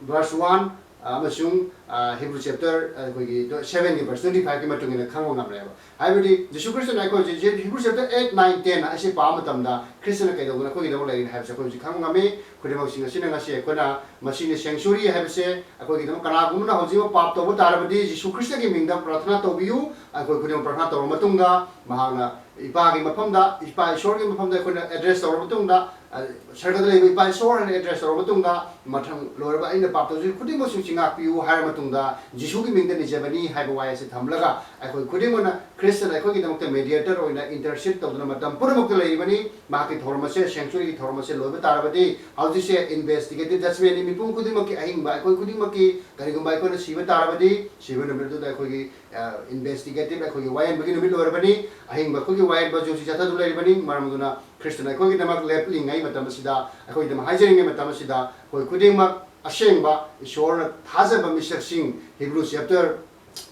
verse one ꯑꯃꯁꯨꯡ, ꯑ, Hebrew chapter, ꯑ, ꯑꯩꯈꯣꯏꯒꯤ sevenꯒꯤ verse twenty fiveꯀꯤ ꯃꯇꯨꯡ ꯏꯟꯅ ꯈꯪꯕ ꯉꯝꯂꯦꯕ꯫ ꯍꯥꯏꯕꯗꯤ ꯖꯤꯁꯨ ꯈ꯭ꯔꯤꯁꯇꯅ ꯑꯩꯈꯣꯏ ꯍꯧꯖꯤꯛ Hebrew chapter eight, nine, ten ꯑꯁꯤ ꯄꯥꯕ ꯃꯇꯝꯗ ꯈ꯭ꯔꯤꯁꯇꯅ ꯀꯩꯗꯧꯗꯅ ꯑꯩꯈꯣꯏꯒꯤꯗꯃꯛ ꯂꯩꯔꯤꯅꯤ ꯍꯥꯏꯕꯁꯦ ꯑꯩꯈꯣꯏ ꯍꯧꯖꯤꯛ ꯈꯪꯕ ꯉꯝꯃꯤ꯫ ꯈꯨꯗꯤꯡꯃꯛꯁꯤꯡ ꯑꯁꯤꯅ ꯉꯁꯤ ꯑꯩꯈꯣꯏꯅ ꯃꯁꯤꯅꯤ sanctuary ꯍꯥꯏꯕꯁꯦ ꯑꯩꯈꯣꯏꯒꯤꯗꯃꯛ ꯀꯅꯥꯒꯨꯝꯕꯅ ꯍꯧꯖꯤꯛꯃꯛ ꯄꯥꯞ ꯇꯧꯕ ꯇꯥꯔꯕꯗꯤ ꯖꯤꯁꯨ ꯈ꯭ꯔꯤꯁꯇꯒꯤ ꯃꯤꯡꯗ ꯄ꯭ꯔꯥꯊꯅꯥ ꯇꯧꯕꯤꯌꯨ꯫ ꯑꯩꯈꯣꯏ ꯈꯨꯗꯤꯡꯃꯛ ꯄ꯭ꯔꯥꯊꯅꯥ ꯇꯧꯔꯕ ꯃꯇꯨꯡꯗ ꯃꯍꯥꯛꯅ ꯏꯄꯥꯒꯤ ꯃꯐꯝꯗ, ꯏꯄꯥ ꯏꯁꯣꯔꯒꯤ ꯃꯐꯝꯗ ꯑꯩꯈꯣꯏꯅ address ꯇꯧꯔꯕ ꯃꯇꯨꯡꯗ, ꯑ, ꯁꯔꯒꯗ ꯂꯩꯕ ꯏꯄꯥ ꯏꯁꯣꯔ ꯍꯥꯏꯅ address ꯇꯧꯔꯕ ꯃꯇꯨꯡꯗ, ꯃꯊꯪ ꯂꯣꯏꯔꯕ ꯑꯩꯅ ꯄꯥꯞ ꯇꯧꯖꯔꯤꯕ ꯈꯨꯗꯤꯡꯃꯛꯁꯤꯡꯁꯤ ꯉꯥꯛꯄꯤꯌꯨ ꯍꯥꯏꯔ ꯃꯇꯨꯡꯗ, ꯖꯤꯁꯨꯒꯤ ꯃꯤꯡꯗ ꯅꯤꯖꯕꯅꯤ ꯍꯥꯏꯕ ꯋꯥꯍꯩ ꯑꯁꯤ ꯊꯝꯂꯒ, ꯑꯩꯈꯣꯏ ꯈꯨꯗꯤꯡꯃꯛꯅ ꯈ꯭ꯔꯤꯁꯇꯅ ꯑꯩꯈꯣꯏꯒꯤꯗꯃꯛꯇ mediator ꯑꯣꯏꯅ intercede ꯇꯧꯗꯨꯅ ꯃꯇꯝ ꯄꯨꯝꯅꯃꯛꯇ ꯂꯩꯔꯤꯕꯅꯤ꯫ ꯃꯍꯥꯛꯀꯤ ꯊꯧꯔꯝ ꯑꯁꯦ, sanctuaryꯒꯤ ꯊꯧꯔꯝ ꯑꯁꯦ ꯂꯣꯏꯕ ꯇꯥꯔꯕꯗꯤ, ꯍꯧꯖꯤꯛꯁꯦ investigative judgmentꯅꯤ, ꯃꯤꯄꯨꯝ ꯈꯨꯗꯤꯡꯃꯛꯀꯤ ꯑꯍꯤꯡꯕ, ꯑꯩꯈꯣꯏ ꯈꯨꯗꯤꯡꯃꯛꯀꯤ, ꯀꯔꯤꯒꯨꯝꯕ ꯑꯩꯈꯣꯏꯅ ꯁꯤꯕ ꯇꯥꯔꯕꯗꯤ, ꯁꯤꯕ ꯅꯨꯃꯤꯠ ꯑꯗꯨꯗ ꯑꯩꯈꯣꯏꯒꯤ, ꯑ, investigative, ꯑꯩꯈꯣꯏꯒꯤ ꯋꯥꯌꯦꯟꯕꯒꯤ ꯅꯨꯃꯤꯠ ꯂꯣꯏꯔꯕꯅꯤ꯫ ꯑꯍꯤꯡꯕ ꯑꯩꯈꯣꯏꯒꯤ ꯋꯥꯌꯦꯟꯕ ꯍꯧꯖꯤꯛ ꯆꯠꯊꯗꯨꯅ ꯂꯩꯔꯤꯕꯅꯤ꯫ ꯃꯔꯝ ꯑꯗꯨꯅ ꯈ꯭ꯔꯤꯁꯇꯅ ꯑꯩꯈꯣꯏꯒꯤꯗꯃꯛ ꯂꯦꯞꯂꯤꯉꯩ ꯃꯇꯝ ꯑꯁꯤꯗ, ꯑꯩꯈꯣꯏꯒꯤꯗꯃꯛ ꯍꯥꯏꯖꯔꯤꯉꯩ ꯃꯇꯝ ꯑꯁꯤꯗ, ꯑꯩꯈꯣꯏ ꯈꯨꯗꯤꯡꯃꯛ ꯑꯁꯦꯡꯕ ꯏꯁꯣꯔꯅ ꯊꯥꯖꯕ ꯃꯤꯁꯛꯁꯤꯡ, Hebrew chapter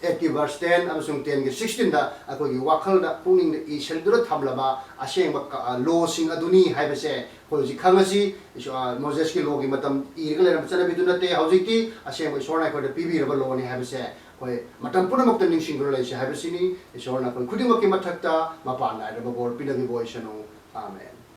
eight verse ten ꯑꯃꯁꯨꯡ ten ꯒꯤ sixteen ꯗ ꯑꯩꯈꯣꯏꯒꯤ ꯋꯥꯈꯜꯗ, ꯄꯨꯛꯅꯤꯡꯗ ꯏꯁꯤꯟꯗꯨꯅ ꯊꯝꯂꯕ ꯑꯁꯦꯡꯕ ꯀ-, ꯑ, lawꯁꯤꯡ ꯑꯗꯨꯅꯤ ꯍꯥꯏꯕꯁꯦ ꯑꯩꯈꯣꯏ ꯍꯧꯖꯤꯛ ꯈꯪꯉꯁꯤ꯫ ꯏꯁꯣ-, ꯑ, ꯃꯣꯖꯦꯁꯀꯤ lawꯒꯤ ꯃꯇꯝ ꯏꯔꯒ ꯂꯩꯔꯝꯕ ꯆꯠꯅꯕꯤꯗꯨ ꯅꯠꯇꯦ꯫ ꯍꯧꯖꯤꯛꯇꯤ ꯑꯁꯦꯡꯕ ꯏꯁꯣꯔꯅ ꯑꯩꯈꯣꯏꯗ ꯄꯤꯕꯤꯔꯕ lawꯅꯤ ꯍꯥꯏꯕꯁꯦ ꯑꯩꯈꯣꯏ ꯃꯇꯝ ꯄꯨꯝꯅꯃꯛꯇ ꯅꯤꯡꯁꯤꯡꯗꯨꯅ ꯂꯩꯁꯤ ꯍꯥꯏꯕꯁꯤꯅꯤ꯫ ꯏꯁꯣꯔꯅ ꯑꯩꯈꯣꯏ ꯈꯨꯗꯤꯡꯃꯛꯀꯤ ꯃꯊꯛꯇ ꯃꯄꯥꯟ ꯅꯥꯏꯗꯕ ꯕꯣꯔ ꯄꯤꯅꯕꯤꯕ ꯑꯣꯏꯁꯅꯨ꯫ ꯑꯥꯃꯦꯟ꯫